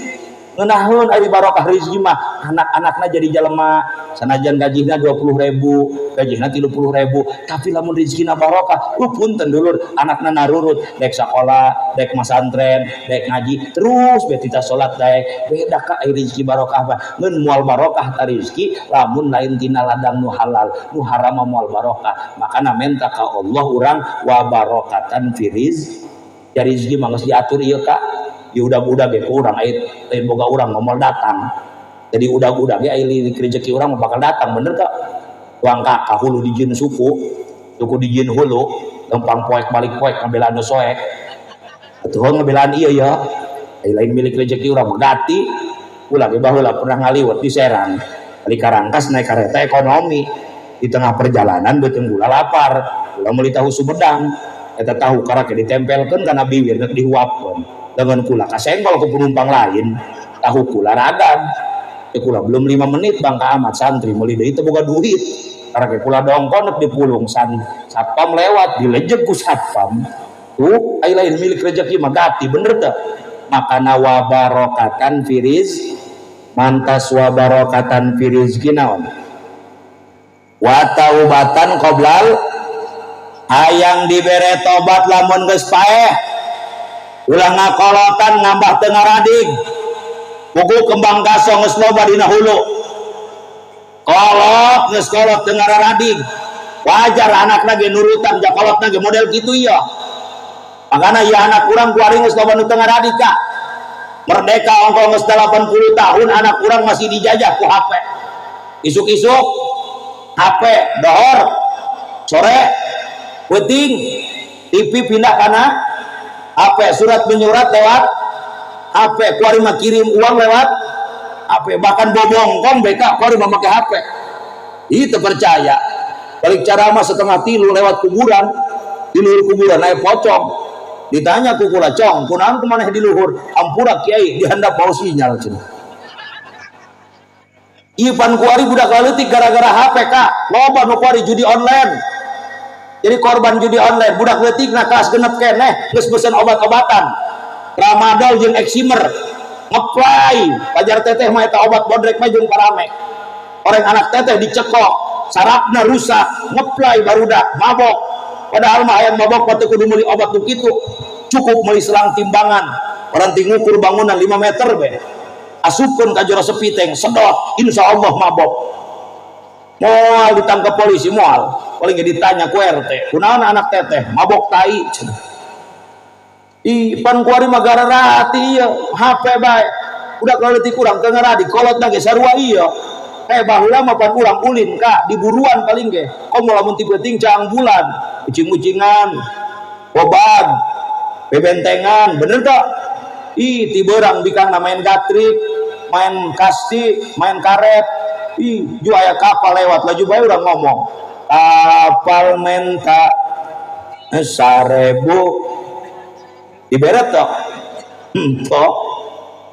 ngeunaheun ari barokah rezeki mah anak-anakna jadi jelema sanajan gajihna 20.000 gajihna 30.000 tapi lamun rezekina barokah punten dulur anakna narurut dek sakola dek masantren dek ngaji terus be tita salat daek beda ka ari rezeki barokah mah ngeun moal barokah ta rezeki lamun lain tina ladang nu halal nu haram mah moal barokah makana menta ka Allah urang wa barakatan firiz ya rezeki mah geus diatur ieu ka di udah-udah ge urang aya lain boga urang moal datang jadi udah-udah ge aya rezeki urang bakal datang bener tak tuang ka hulu dijieun suku suku dijieun hulu lempang poek balik poek ngabelaan nu soek atuh ngabelaan ieu ya aya lain milik rezeki urang mah gati ulah ge baheula pernah ngaliwet di Serang kali Karangkas naik kereta ekonomi di tengah perjalanan beuteung gula lapar gula meuli tahu Sumedang eta tahu karake ditempelkeun kana bibir rek dihuapkeun dengan kula kasenggol ke penumpang lain tahu kula ragam ya kula belum 5 menit bangka amat santri meuli deui teu boga duit karena kula dongkon rek dipulung satpam lewat dilejeg ku satpam tuh ai lain milik rezeki mah gati bener teu makana wa barakatan firiz mantas wa barakatan firizki naon wa taubatan qoblal hayang dibere tobat lamun geus paeh ulah ngakolotan ngambah teu ngaradig buku kembang kasong geus loba dina hulu kolot geus kolot teu ngaradig wajar anak lagi nurutan ja kolot lagi model kitu ieu makana ieu anak urang kuari geus loba nu teu ngaradig ka merdeka ongko geus 80 tahun anak urang masih dijajah ku HP isuk-isuk HP dohor sore peuting TV pindah kana HP surat menyurat lewat HP kuari mah kirim uang lewat HP bahkan bobongkong BK kuari mah make HP itu percaya balik ceramah 2:30 lewat kuburan di luhur kuburan naik pocong ditanya ku kula cong kunaon kumaneh di luhur hampura kiai dihandap bau sinyal cenah ieu pan kuari budak leutik gara-gara HP ka loba nu kuari judi online jadi korban judi online budak leutik na kelas genep keneh geus mesen obat-obatan tramadol jeung eximer ngeplay pajar teteh mah eta obat bodrek mah jeung parame orang anak teteh dicekok sarafna rusak ngeplay barudak mabok padahal mah hayang mabok mah teu kudu meuli obat nu kitu cukup meuli selang timbangan orang ti ngukur bangunan 5 meter be asupkeun ka jero sepi teng sedot insyaallah mabok moal ditangkap polisi moal paling ditanya ku RT kunaon anak teteh mabok tai cenah ih pan kuari mah gararati ieu HP bae udah leutik urang teu ngaradi kolot ge sarua ieu baheula mah pan urang ulin ka di buruan paling ge komo lamun ti peuting caang bulan ucing-ucingan bobag bebentengan bener tak ih ti beurang bikangna main gatrik main kasti main karet ih ju aya kapal lewat laju bae urang ngomong kapal menta 1000 diberet tok tok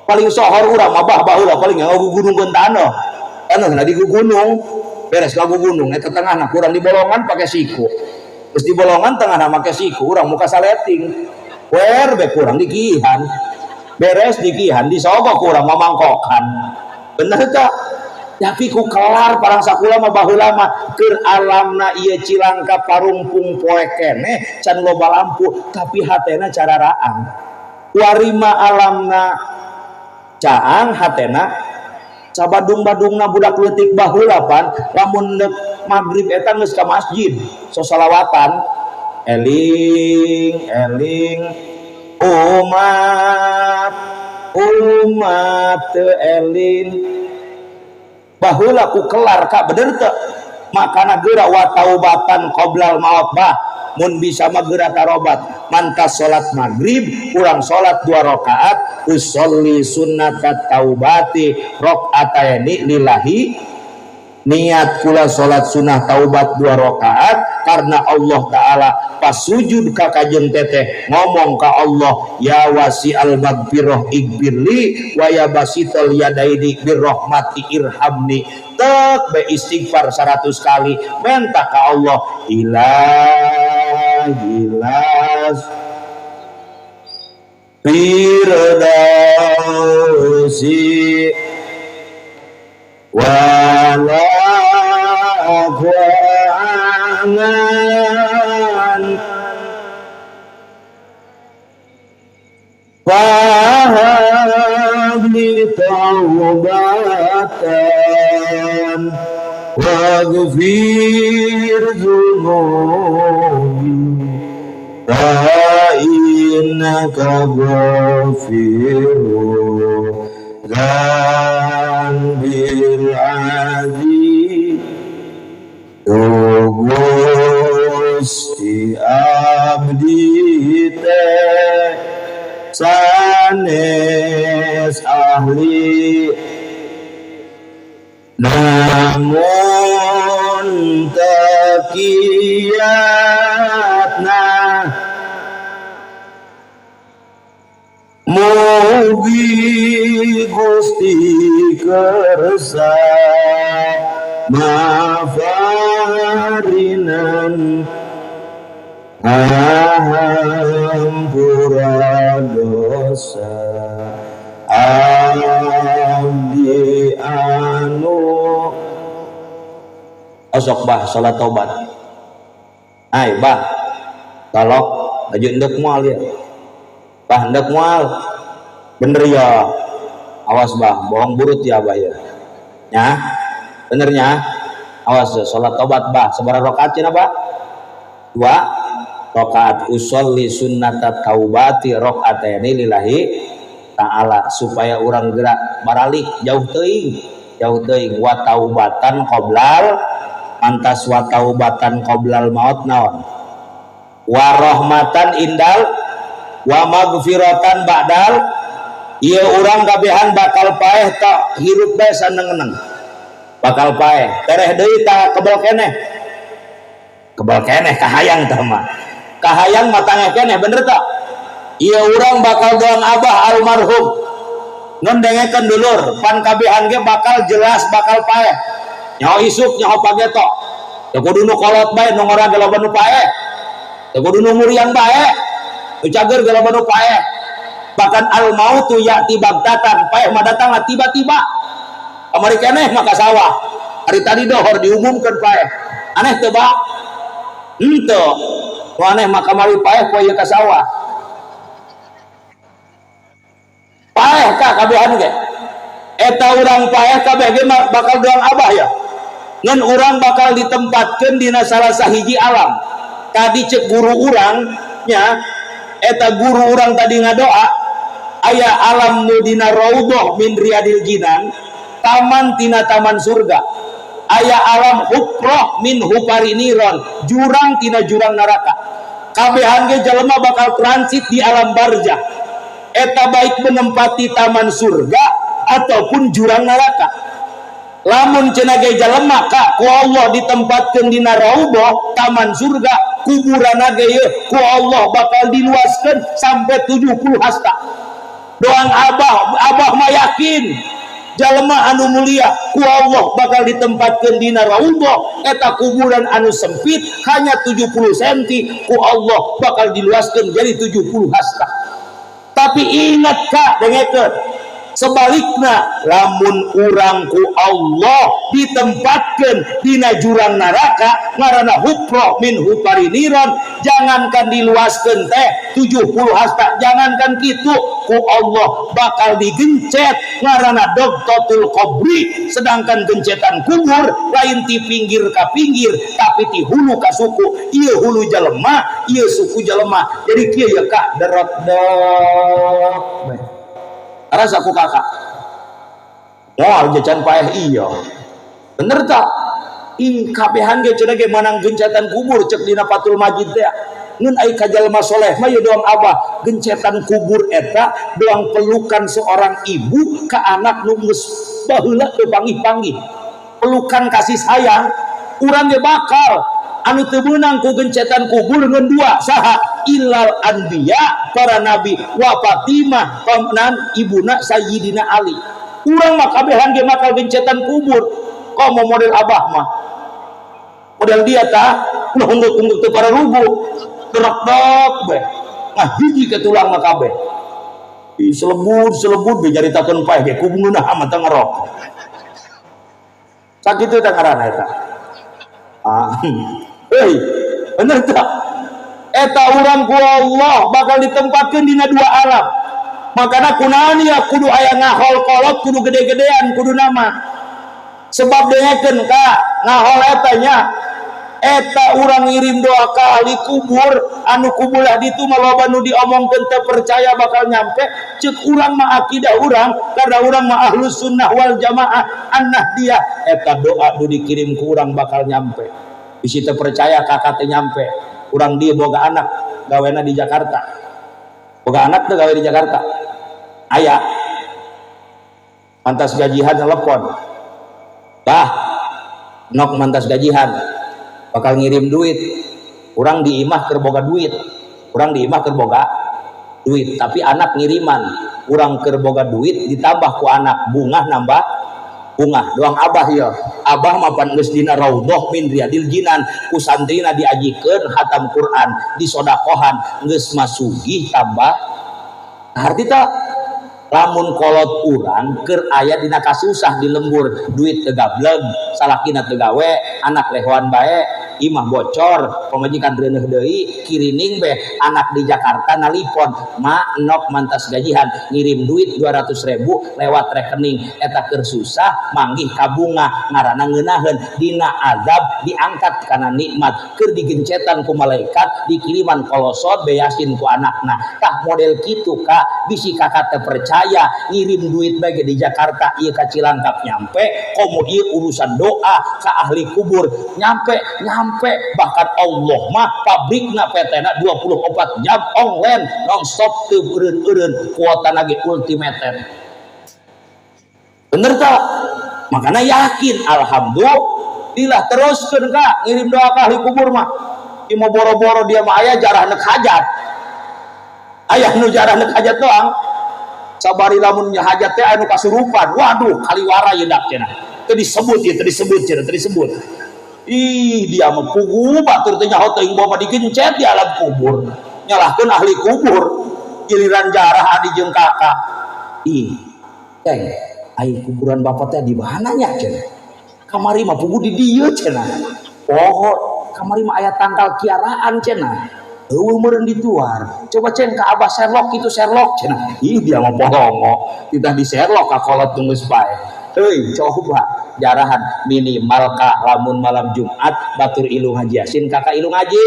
paling sohor urang mah bah baheula paling ngagugunungkeun taneuh taneuh na di gunung beres ngagugunung eta tengahna kurang di bolongan pake siku terus di bolongan tengahna make siku urang muka saleting wer be kurang dikihan beres dikihan disogok kurang mamangkokan bener tak tapi ku kelar parang sakula mah baheula mah keur alamna ieu Cilangkap parungpung poe keneh can loba lampu tapi hatena cara raang warima alamna caang hatena Sabadung-badungna budak leutik baheula pan lamun maghrib eta geus ka masjid sosolawatan eling eling umat umat teu eling baheula ku kelar ka bener teu makana geura wa taubatan qoblal maut bah mun bisa mah geura tarobat mantas salat maghrib urang salat 2 rakaat usolli sunnatat taubati rakaataini lillahi niat kula salat sunah taubat 2 rakaat karena Allah Ta'ala pas sujud ka kajeng teteh ngomong ka Allah ya wasi'al magfirah ighfirli wa ya basital yadaini birrahmati irhamni tek be istighfar 100 kali minta ka Allah ilahilas firdausi wala kuangan fahabli taubatan waghfir dzunubi fa innaka ghafirur dzanbil azim. Gusti abdi teh sanes ahli namun tekiyatna mugi Gusti kersa mafarinan hampura dosa abdi anu osok bah salat taubat ai bah talok aju endek moal ya bah endek moal bener ya awas bah bohong burut ya bah ya nya benernya awas ya salat taubat bah sabaraha rakaat cenah bah 2 rakaat usolli sunnata taubati rakaataini lillahi ta'ala supaya urang gerak baralik jauh teuing wa taubatan qoblal antas wa taubatan qoblal maut naon wa rahmatan indal wa magfiratan ba'dal ieu urang kabehan bakal paeh tak hirup bae saneng-eneng bakal paeh tereh deui ta kebel keneh kahayang tah mah kahayang matangeh keneh bener tak ieu urang bakal doang abah almarhum ngan dengekeun dulur pan kabehan ge bakal jelas bakal paeh nyaho isuk nyaho pageto teu kudu nu kolot bae nu ngora ge loba nu paeh teu kudu nu muriang bae nu cager ge loba nu paeh bahkan al mautu ya'ti bagtatan paeh mah datanglah tiba-tiba kamari keneh mah ka sawah hari tadi dohor diumumkeun paeh aneh teu ba henteu nu aneh mah kamari paeh poe ieu ka sawah paeh ka kabehan ge eta urang paeh kabeh ge bakal doang abah ya ngan urang bakal ditempatkeun dina salah sahiji alam tadi cek guru urang nya eta guru urang tadi ngadoa aya alam nu dina raudhah min riyadil jinan taman tina taman surga aya alam hufrah min hufari niron jurang tina jurang neraka kabehan ge jelema bakal transit di alam barzah eta baik menempati taman surga ataupun jurang neraka lamun cenah ge jelema ka ku Allah ditempatkeun dina raudhah taman surga kuburanna ge yeuh ku Allah bakal diluaskeun sampai 70 hasta doang abah abah mah yakin jalma anu mulia ku Allah bakal ditempatkeun dina raudhah eta kuburan anu sempit hanya 70 cm ku Allah bakal diluaskeun jadi 70 hasta tapi ingat kak dengekeun Sebalikna lamun urang ku Allah ditempatkan dina jurang neraka ngaranna hufroh min hufari niron, jangankan diluaskeun teh 70 hasta, jangankan kitu, ku Allah bakal digencet ngaranna dogtotul qabri. Sedangkan gencetan kubur lain ti pinggir ka pinggir, tapi ti hulu ka suku. Ieu hulu jelema, ieu suku jelema, jadi kieu ya kak, derot dok rasa ku kakak. Wah, jajan paeh, iya bener tak? Ih, kabehan ge cenah ge manang gencetan kubur cek dina Fathul Majid teh. Ngan ai ka jalma soleh mah, doang abah, gencetan kubur eta doang pelukan seorang ibu ke anak nu geus baheula teu panggih-panggih, pelukan kasih sayang. Urang ge bakal anu teu meunang ku gencetan kubur ngan dua, saha? Illal anbiya, para nabi, wa Fatimah, paman ibuna Sayyidina Ali. Urang mah kabehan ge bakal gencetan kubur. Komo model abah mah, model dia tah ulah ungguk-ungguk teu para rugu, derok-dok be nah hiji ke tulang mah kabeh. Ih, selebut selebut be nyaritakeun paeh ge kubu ngeunah amat teh ngerokok sakitu teh ngaranna eta. Ah, hei, bener tak? Eta urang ku Allah bakal ditempatkan dina dua alam. Makanya kunaon ya kudu aya ngahol kolot, kudu gede-gedean, kudu nama. Sebab dengekeun ka ngahol eta nya, eta urang ngirim doa ka ahli kubur anu kubulah ditu mah loba nu diomongkeun teu percaya bakal nyampe. Ceuk urang mah, akidah urang, karena urang mah ahlus sunnah wal jamaah an-nahdiyah, eta doa nu dikirim ku urang bakal nyampe. Bisi teu percaya kakak teh nyampe. Urang dia boga anak gawena di Jakarta. Boga anak tuh gawe di Jakarta, aya mantas gajian telepon, "Bah, nok mantas gajian bakal ngirim duit." Urang di imah keur boga duit, urang di imah keur boga duit, tapi anak ngiriman. Urang keur boga duit ditambah ku anak, bungah nambah bungah. Doang abah ya, abah mapan geus dina raudhah min riyadil jinan, ku santrina diajikeun hatam Quran, disodakohan, geus masugih tambah arti tak. Lamun kolot urang keur aya dina kasusah di lembur, duit teu gableg, salakina teu gawe, anak lehoan bae, imah bocor, pamajikan reuneuh deui, kirining be anak di Jakarta nalipon, "Ma, nok mantas gajian ngirim duit 200 ribu lewat rekening." Eta keur susah manggih kabunga ngaranna ngeunaheun, dina azab diangkat kana nikmat, keur digencetan ku malaikat dikiriman kolosot beyasin ku anakna. Tah, model kitu ka, bisi kakak teu percaya, ngirim duit bae di Jakarta ieu ka Cilangkap nyampe, komo ieu urusan doa ka ahli kubur nyampe, nyampe. Bahkan Allah mah pabrikna PT na 24 jam online nonstop, teu eureun-eureun, kuota lagi ultimate, bener tak? Makanya yakin, alhamdulillah, teruskeun kak ngirim doa ka ahli kubur mah. Ieu mah boro-boro dia mah, aya jarah nek hajat, aya nu jarah nek hajat doang. Sabari lamun hajat teh anu kasurupan, waduh, kaliwara yedak cenah, teu disebut ya, teu disebut cenah, teu disebut. Ih, dia mah pugu batur teh nyaho teuing bawa digencet di alam kubur, nyalahkeun ahli kubur. Giliran jarah adi jeung kakak, "Ih, teng ai kuburan bapak teh di mana nya?" cenah. "Kamari mah pugu di dieu," cenah. "Poho, kamari mah aya tangkal kiaraan," cenah. "Eueuh meureun dituar. Coba ceng ka abah Sherlock itu, Sherlock," cenah. Ih, dia mah polongo tidak di Sherlock ka kolot tunggu pae. Heuy, coba jarahan minimal ka lamun malam Jumat batur ilu ngaji Yasin, kakak ilu ngaji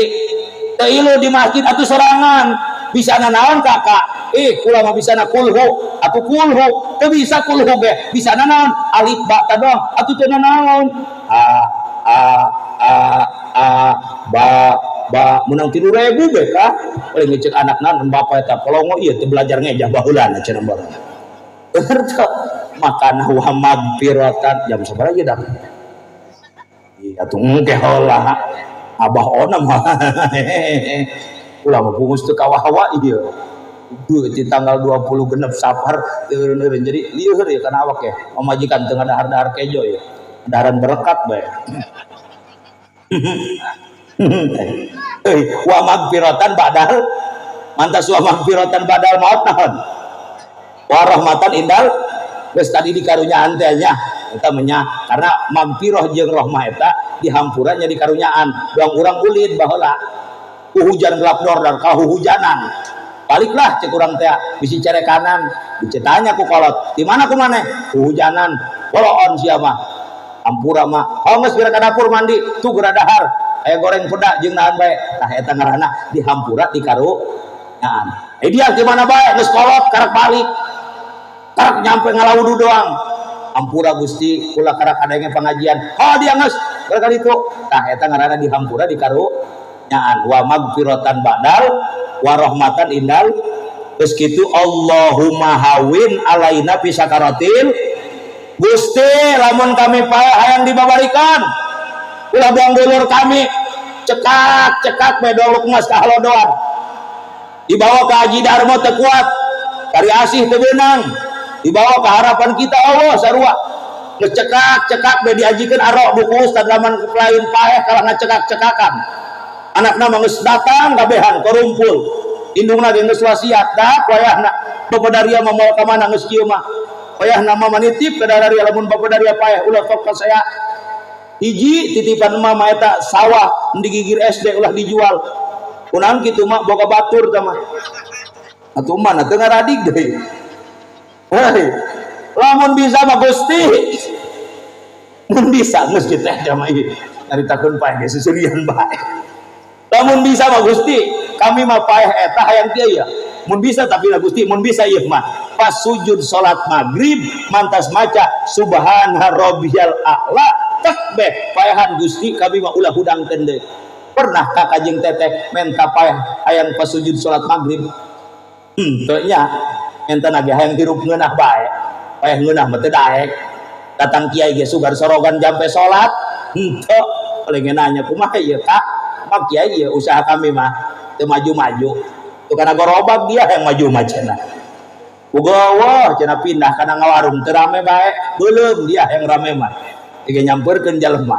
teu ilu di masjid atuh sorangan. Bisa nanaon kakak? "Ih, kula mah bisa na kulhu." Atuh kulhu teu bisa, kulhu ge bisa nanaon? Alif ba ta doang atuh, teu nanaon. A a a a ba ba menang 3.000 be ka oleh ngecek anak nan, "Bapak eta polongo ieu teu belajar ngejah baheulana," cenah barang. Bener teu? Makana wa magfiratan. Jam sabaraha aja dah? Iya tuh, engke heula abah ona mah ulah mah pungus teu kawawa ieu di tanggal 20 genep Safar teu eureun, jadi lieur ya kana awak ya. Pamajikan teu ngadahar-dahar kejo ya, daharan berkat bae. Heuy, wa magfiratan badal mantas, wa magfiratan badal maut naon, wa rahmatan indal. Geus tadi dikarunyaan teh nya eta mah, karena mampiroh jeung rohmah eta dihampura nya dikarunyaan. Doang urang ulin baheula ku hujan gelap dor dan kahuhujanan. Baliklah cek urang teh bisi cerekanan, dicetanya ku kolot. Di mana ku maneh? Hujanan. Boloon sia mah. Hampura mah. Oh geus geura ka dapur mandi, tuh geura dahar. Aya goreng peda jeung naon bae. Tah eta ngaranna dihampura dikarunyaan. Eh dia di mana bae geus kolot karak balik. Karak nyampe ngalawudu doang. Hampura Gusti, kula karak adanya pengajian. Oh dia geus geura ka ditu. Tah eta ngaranna dihampura dikarunyaan. Wa magfiratan ba'dal warahmatan indal. Terus gitu Allahumma hawin alaina fi sakaratil. Gusti lamun kami paeh hayang dibabarikan, ulah buang dulur kami cekak cekak bae doluk mas kahalodoan, dibawa ke Haji Darmo teu kuat, kari asih teu beunang, dibawa ke harapan kita Allah sarua geus cekak cekak bae diajikeun arok buku ustad lamun lain paeh kalah ngacekak-cekakan. Anakna mah geus datang kabehan karumpul, indungna ge geus wasiat dak wayahna bapak daria mah moal ka mana geus kieu mah, wayahna mah manitip ka daria lamun bapak daria paeh ulah sok ka saya. Hiji titipan mah mah eta sawah di gigir SD ulah dijual. Kunaon kitu mah boga batur tah mah atuh mana teu ngaradig deui. Hei, lamun bisa mah Gusti, mun bisa geus kitu teh mah ieu nyaritakeun paeh ge seserian bae. Lamun bisa mah Gusti, kami mah paeh eta hayang kieu ya. Mun bisa tapi lah Gusti, mun bisa ieu mah pas sujud salat maghrib mantas maca subhana rabbiyal a'la takbih paehan Gusti kami mah ulah hudangkeun deui. Pernah ka kajeng teteh menta paeh hayang pas sujud salat maghrib? Teu nya, enta nage hayang hirup ngeunah bae. Paeh ngeunah mah teu daek. Datang kiai ge sugar sorogan jampe salat, henteu. Paling nanya kumaha ieu Kak? Mak kiai ieu usaha kami mah teu maju-maju. Tuh karena gerobak dia yang maju mah cenah. Ugawa cenah pindah kana ngawarung teu rame bae, beuleum dia yang rame mah. Tiga nyamperkeun jelema.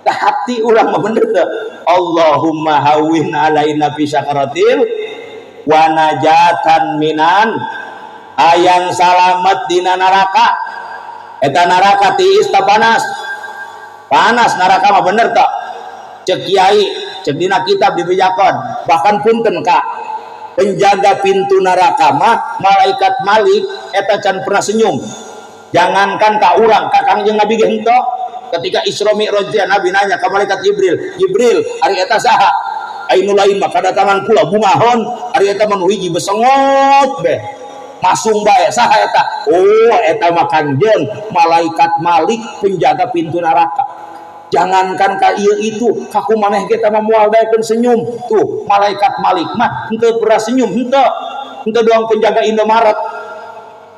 Tah hati urang mah bener teu? Allahumma hawwin alaina fi sakaratil wa najatan minan, hayang salamet dina neraka. Eta neraka tiis ta panas? Panas neraka mah bener teu? Cek kiai, cek dina kitab dibejakeun. Bahkan punten Kak, penjaga pintu neraka mah malaikat Malik eta can pernah senyum. Jangankan ka urang, ka Kangjeng Nabi ge henteu. Ketika Isra Mi'raj teh Nabi nanya ka malaikat Jibril, "Jibril, ari eta saha?" Ai nu lain mah kadatangan kula bungahon, ari eta mah nu hiji besengot beh. Masung bae saha eta? Oh, eta mah Kangjeng malaikat Malik penjaga pintu neraka. Jangankan ka ieu itu, kaku maneh ge mah moal daekeun senyum. Tuh, malaikat Malik mah henteu pernah senyum, henteu. Henteu doang penjaga Indomaret.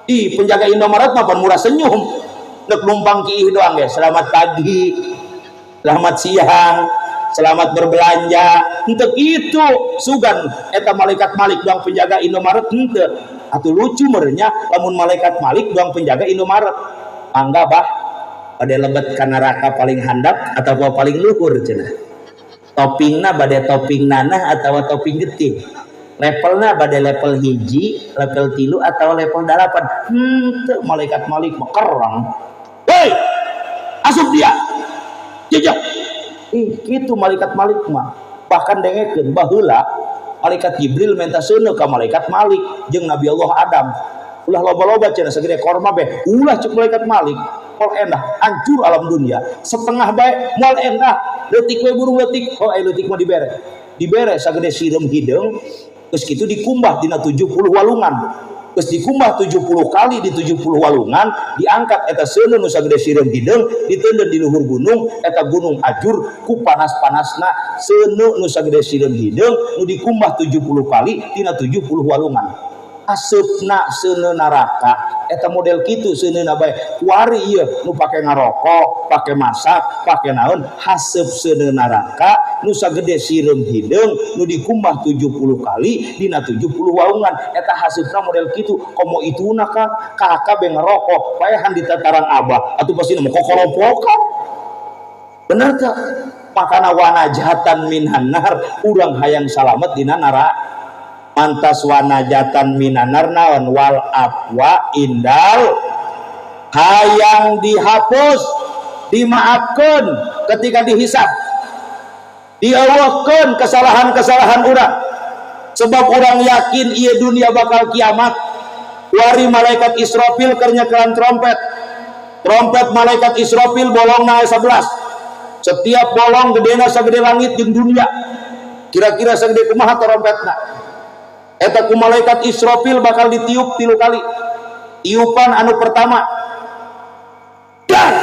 Ih, penjaga Indomaret mah pan murah senyum. Nek numpang kiih doang ge, selamat pagi, selamat siang, selamat berbelanja. Henteu kitu, sugan eta malaikat Malik doang penjaga Indomaret henteu. Atuh lucu merenya lamun malaikat Malik doang penjaga Indomaret. Mangga bah, bade lebet ka neraka paling handap atau paling luhur cenah. Toppingna bade topping nanah atau topping getih. Levelna bade level hiji, level 3 atau level 8. Henteu malaikat Malik mah kerang. Hei, asup dia. Jejak. Ih, kitu malaikat Malik mah. Bahkan dengekeun baheula malaikat Jibril minta seuneu ka malaikat Malik jeung Nabi Allah Adam. Ulah loba-loba cenah segede korma be. Ulah cek malaikat Malik. Moal endah, hancur alam dunia. Setengah bae moal endah. Leutik we burung leutik. Oh, leutik mah dibere. Dibere sagede sireum hideung. Geus kitu dikumbah dina 70 walungan. Geus dikumbah 70 kali di 70 walungan, diangkat eta seuneu nu sagede sireum hideung, diteundeun di luhur gunung, eta gunung ajur ku panas-panasna seuneu nu sagede sireum hideung nu dikumbah 70 kali dina 70 walungan. Aseupna seuneu neraka eta model kitu seuneuna bae. Kuari ieu nu pake ngarokok, pake masak, pake naon, haseup seuneu neraka nu sagede sireum hideung nu dikumbah 70 kali dina 70 walungan. Eta haseupna model kitu. Komo ituna ka kakak be ngerokok paehan di tatarang abah atuh pasti mah kokoropokan. Bener teu? Makana wanajatan minan nar, urang hayang salamet dina neraka. Mantas wanajatan minanar naon wal afwa indal Hayang dihapus, dimaafkan ketika dihisab, diawahkan kesalahan-kesalahan urang, sebab urang yakin ieu dunia bakal kiamat. Wari malaikat Israfil keur nyekelan trompet. Trompet malaikat Israfil bolongna 11, setiap bolong gedena sagede langit jeung dunia. Kira-kira sagede kumaha trompetna eta? Ku malaikat Israfil bakal ditiup tilu kali. Tiupan anu pertama, dar,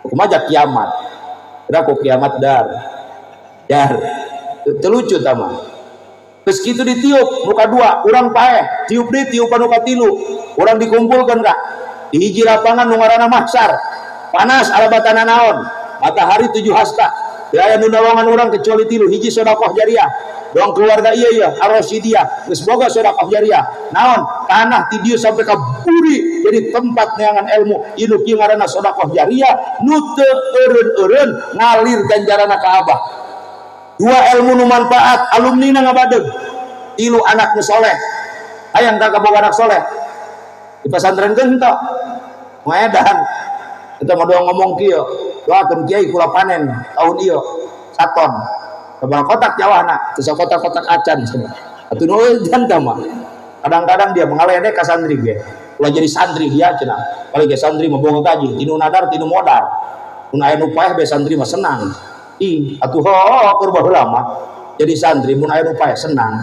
kumaha kiamat? Kira kok kiamat dar dar terlucu tama. Terus gitu ditiup muka dua, urang paeh, tiup deui tiupan nu katilu, urang dikumpulkan kak di hiji lapangan nu ngaranna mahsar. Panas alabatana naon, matahari 7 hasta. Teu aya nu nolongan urang kecuali tilu. Hiji, sedekah jariah dong keluarga, iya iya Ar-Rasyidiyah geus boga sedekah jariah naon, tanah ti dieu sampai ka buri jadi tempat neangan ilmu. Ieu kieu ngaranna sedekah jariah nu teu eureun-eureun ngalir ganjaranna ka Abah. Dua, ilmu nu manfaat, alumni na ngabadeg. Tilu, anak nu soleh. Hayang kakak boga anak soleh di pesantren kan henteu ngaedan kita mau doang ngomong kieu, "Doakeun kiai, kula panen tahun ieu saton." Sabaraha kotak jawahna? Teu kotak-kotak acan cenah. Atuh nu jantan mah kadang-kadang dia mengaledek ka santri ge. "Ulah jadi santri dia," cenah. Paling ge santri mah boga gaji tinu nadar tinu modar. Mun aya nu paeh be santri mah senang. Ih, atuh ho keur baheula mah jadi santri mun aya nu paeh senang.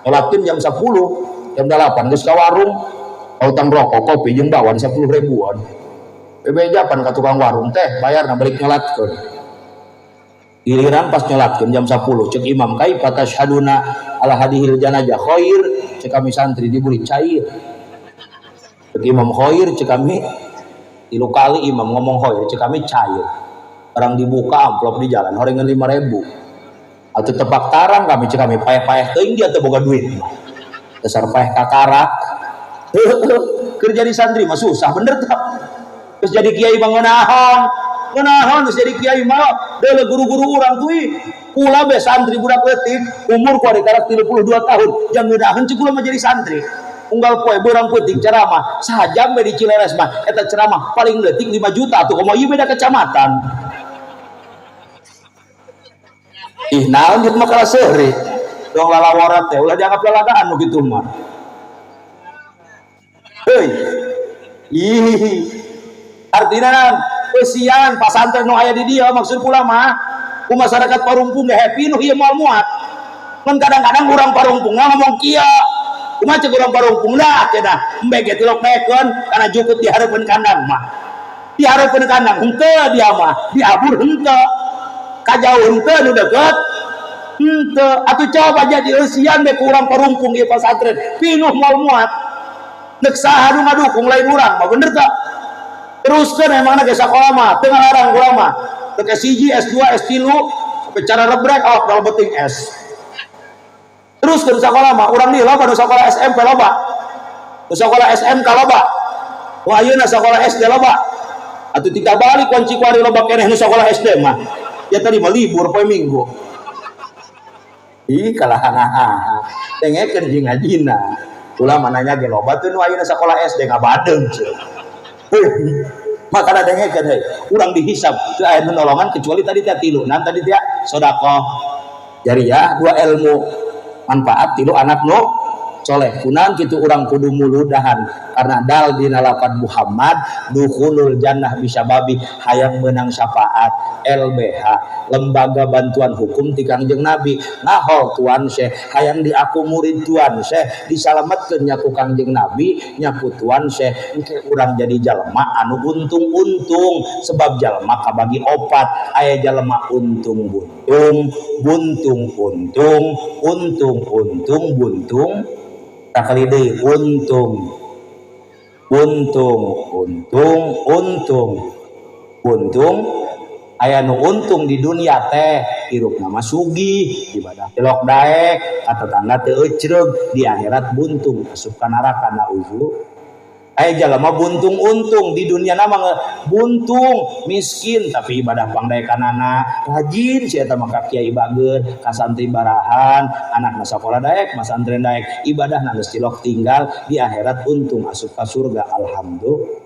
Sholatkeun jam 10, jam 8 geus ka warung, utang rokok, kopi jeung bakwan 10 ribuan. Bebejapan ka tukang warung teh, bayar na balik nyolatkeun. Giliran pas nyolatkeun jam 10, cek imam, "Kaifa tasyhaduna ala hadihil janazah?" "Khair," cek kami santri diberi cair. Cek imam, "Khair," cek kami tilu kali imam ngomong khair, cek kami cair. Orang dibuka amplop di jalan horengan 5 ribu atau tepak tarang kami, cek kami payah-payah teuing dia teu boga duit, dasar payah kakarak. Kerja di santri mah susah, bener tak? Terus jadi kiai mah ngeunaheun ngeunaheun. Terus jadi kiai mah deuleu guru-guru urang tuh. Ih, kula be santri budak leutik, umur ku ari karak 32 tahun, jang ngeunaheun cek kula mah jadi santri. Unggal poe beurang peuting ceramah sajam be di Cileres mah, eta ceramah paling leutik 5 juta tuh, komo ieu beda kecamatan. Ih, naon gitu mah, kalah seuri dong lalawarat teh. Ulah dianggap lalagaan nu kitu mah. Heuy, ih, artinya naon? Eusian pasantren nu aya di dieu, maksud kula mah ku masyarakat Parungpung ge happy nu ieu moal muat. Mun kadang-kadang urang Parungpung ngomong kieu, kumaha cek urang Parungpung dah cenah, embe ge tilok naekeun kana jukut di hareupeun kandang mah. Di hareupeun kandang henteu, dia mah diabur henteu, kajauh henteu, nu deukeut henteu. Atuh coba jadi eusian be ku urang Parungpung ieu pasantren pinuh moal muat. Nek saha nu ngadukung lain urang mah, bener tak? Teruskeun emangna ge sakola mah teu ngalarang kula mah. Teu S1, S2, S3 sampai cara rebrek awak dalam penting S. Teruskeun sakola mah, urang di loba nu sakola SMP loba. Nu sakola SMK loba. Nu ayeuna sakola SD loba. Atuh tika balik kunci kuari loba keneh nu sakola SD mah. Ya tadi mah libur poe Minggu. Ih, kalah hahaha. Dengekeun jeung ngajina. Ulah mananya ge loba tuh nu ayeuna sakola SD ngabadeung ceu. Maka dengekeun heuy, urang dihisab teu aya nu nolongan kecuali tadi teh tilu. Nan tadi teh sedekah jariah, dua ilmu manfaat, tilu anak nu soleh. Kunaon kitu urang kudu muludahan? Karena dal dina lafad Muhammad, dukhulul jannah bisa babi, hayang menang syafaat LBH, lembaga bantuan hukum ti Kangjeng Nabi. Ngahol Tuan Syekh, hayang diaku murid Tuan Syekh, disalametkeun nya ku Kangjeng Nabi nya ku Tuan Syekh. Engke urang jadi jalma anu untung-untung, sebab jalma kabagi opat: aya jalma untung buntung, buntung untung, untung untung buntung, sakali deui untung untung untung untung untung. Aya nu untung di dunia teh hirupna mah sugih, ibadah tilok daek, ka tetangga teu ecreug, di akhirat buntung, asup ka neraka, nauzu. Aya jalma buntung untung di dunia nama buntung miskin tapi ibadah pangdaekanana rajin si eta mah ka kiai bager ka santri barahan anakna sakola daek masantren daek ibadahna geus cilok tinggal di akhirat untung asup ka surga alhamdulillah.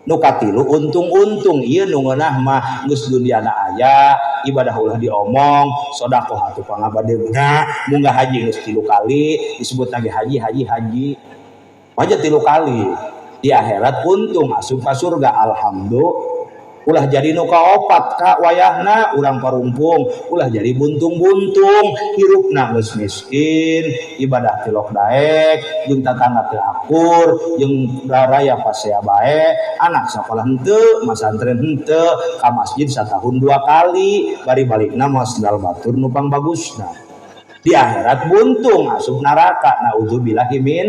Nu katilu untung-untung ieu nu ngeunah mah geus duniana aya ibadah ulah diomong sedekah atuh pangabadeuna munggah haji geus 3 kali disebut lagi haji haji haji aja 3 kali di akhirat untung asup ka surga alhamdulillah. Ulah jadi nu kaopat ka wayahna urang parumpung ulah jadi buntung-buntung hirupna geus miskin ibadah tilok daek jeung tatangga teu akur jeung raya pasea bae anak sakolah henteu masantren henteu ka masjid satahun 2 kali bari balikna moal sendal batur nu pangbagusna di akhirat buntung asup neraka naudzubillahi min.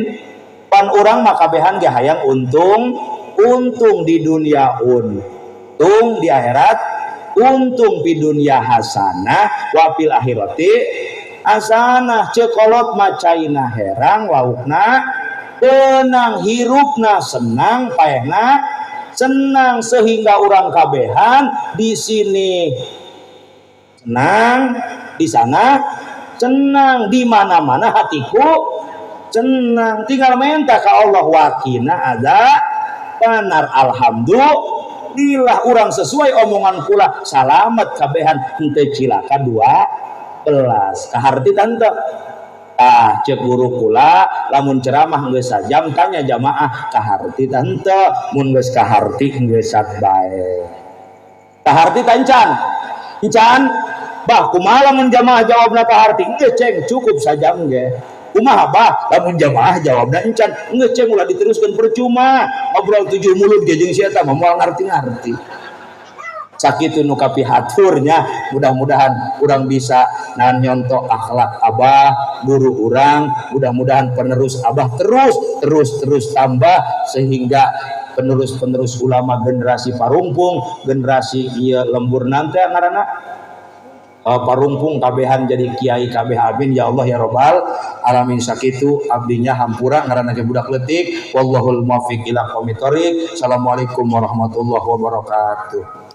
Pan urang mah kabehan ge hayang untung untung di dunia untung di akhirat untung di dunia hasanah wa fil akhirati hasanah. Ceuk kolot mah caina herang laukna tenang hirupna senang paehna senang sehingga urang kabehan di sini senang di sana senang di mana-mana hatiku senang tinggal minta ka Allah wakina ada panar alhamdulillah urang sesuai omongan kula salamet kabehan henteu cilaka 12 kaharti tante ah cek guru kula lamun ceramah geus sajam tanya jamaah kaharti tante mun geus kaharti geus bae kaharti tancan encan bah kumaha lamun jamaah jawabna kaharti geus ceng cukup sajam ge kumaha bah lamun jamaah jawabna encan geus ceng ulah diteruskeun percuma ngobrol 7 mulut ge jeung si eta mah moal ngarti-ngarti. Sakitu nu kapihaturnya mudah-mudahan urang bisa nyontok akhlak abah guru urang mudah-mudahan penerus abah terus terus terus tambah sehingga penerus-penerus ulama generasi parumpung generasi ieu lembur nanti ngaranna parumpung kabehan jadi kiai kabeh amin ya Allah ya robbal alamin. Sakitu abdinya hampura ngaranna ge budak leutik wallahul muwaffiq ila aqwamit thoriq. Assalamualaikum warahmatullahi wabarakatuh.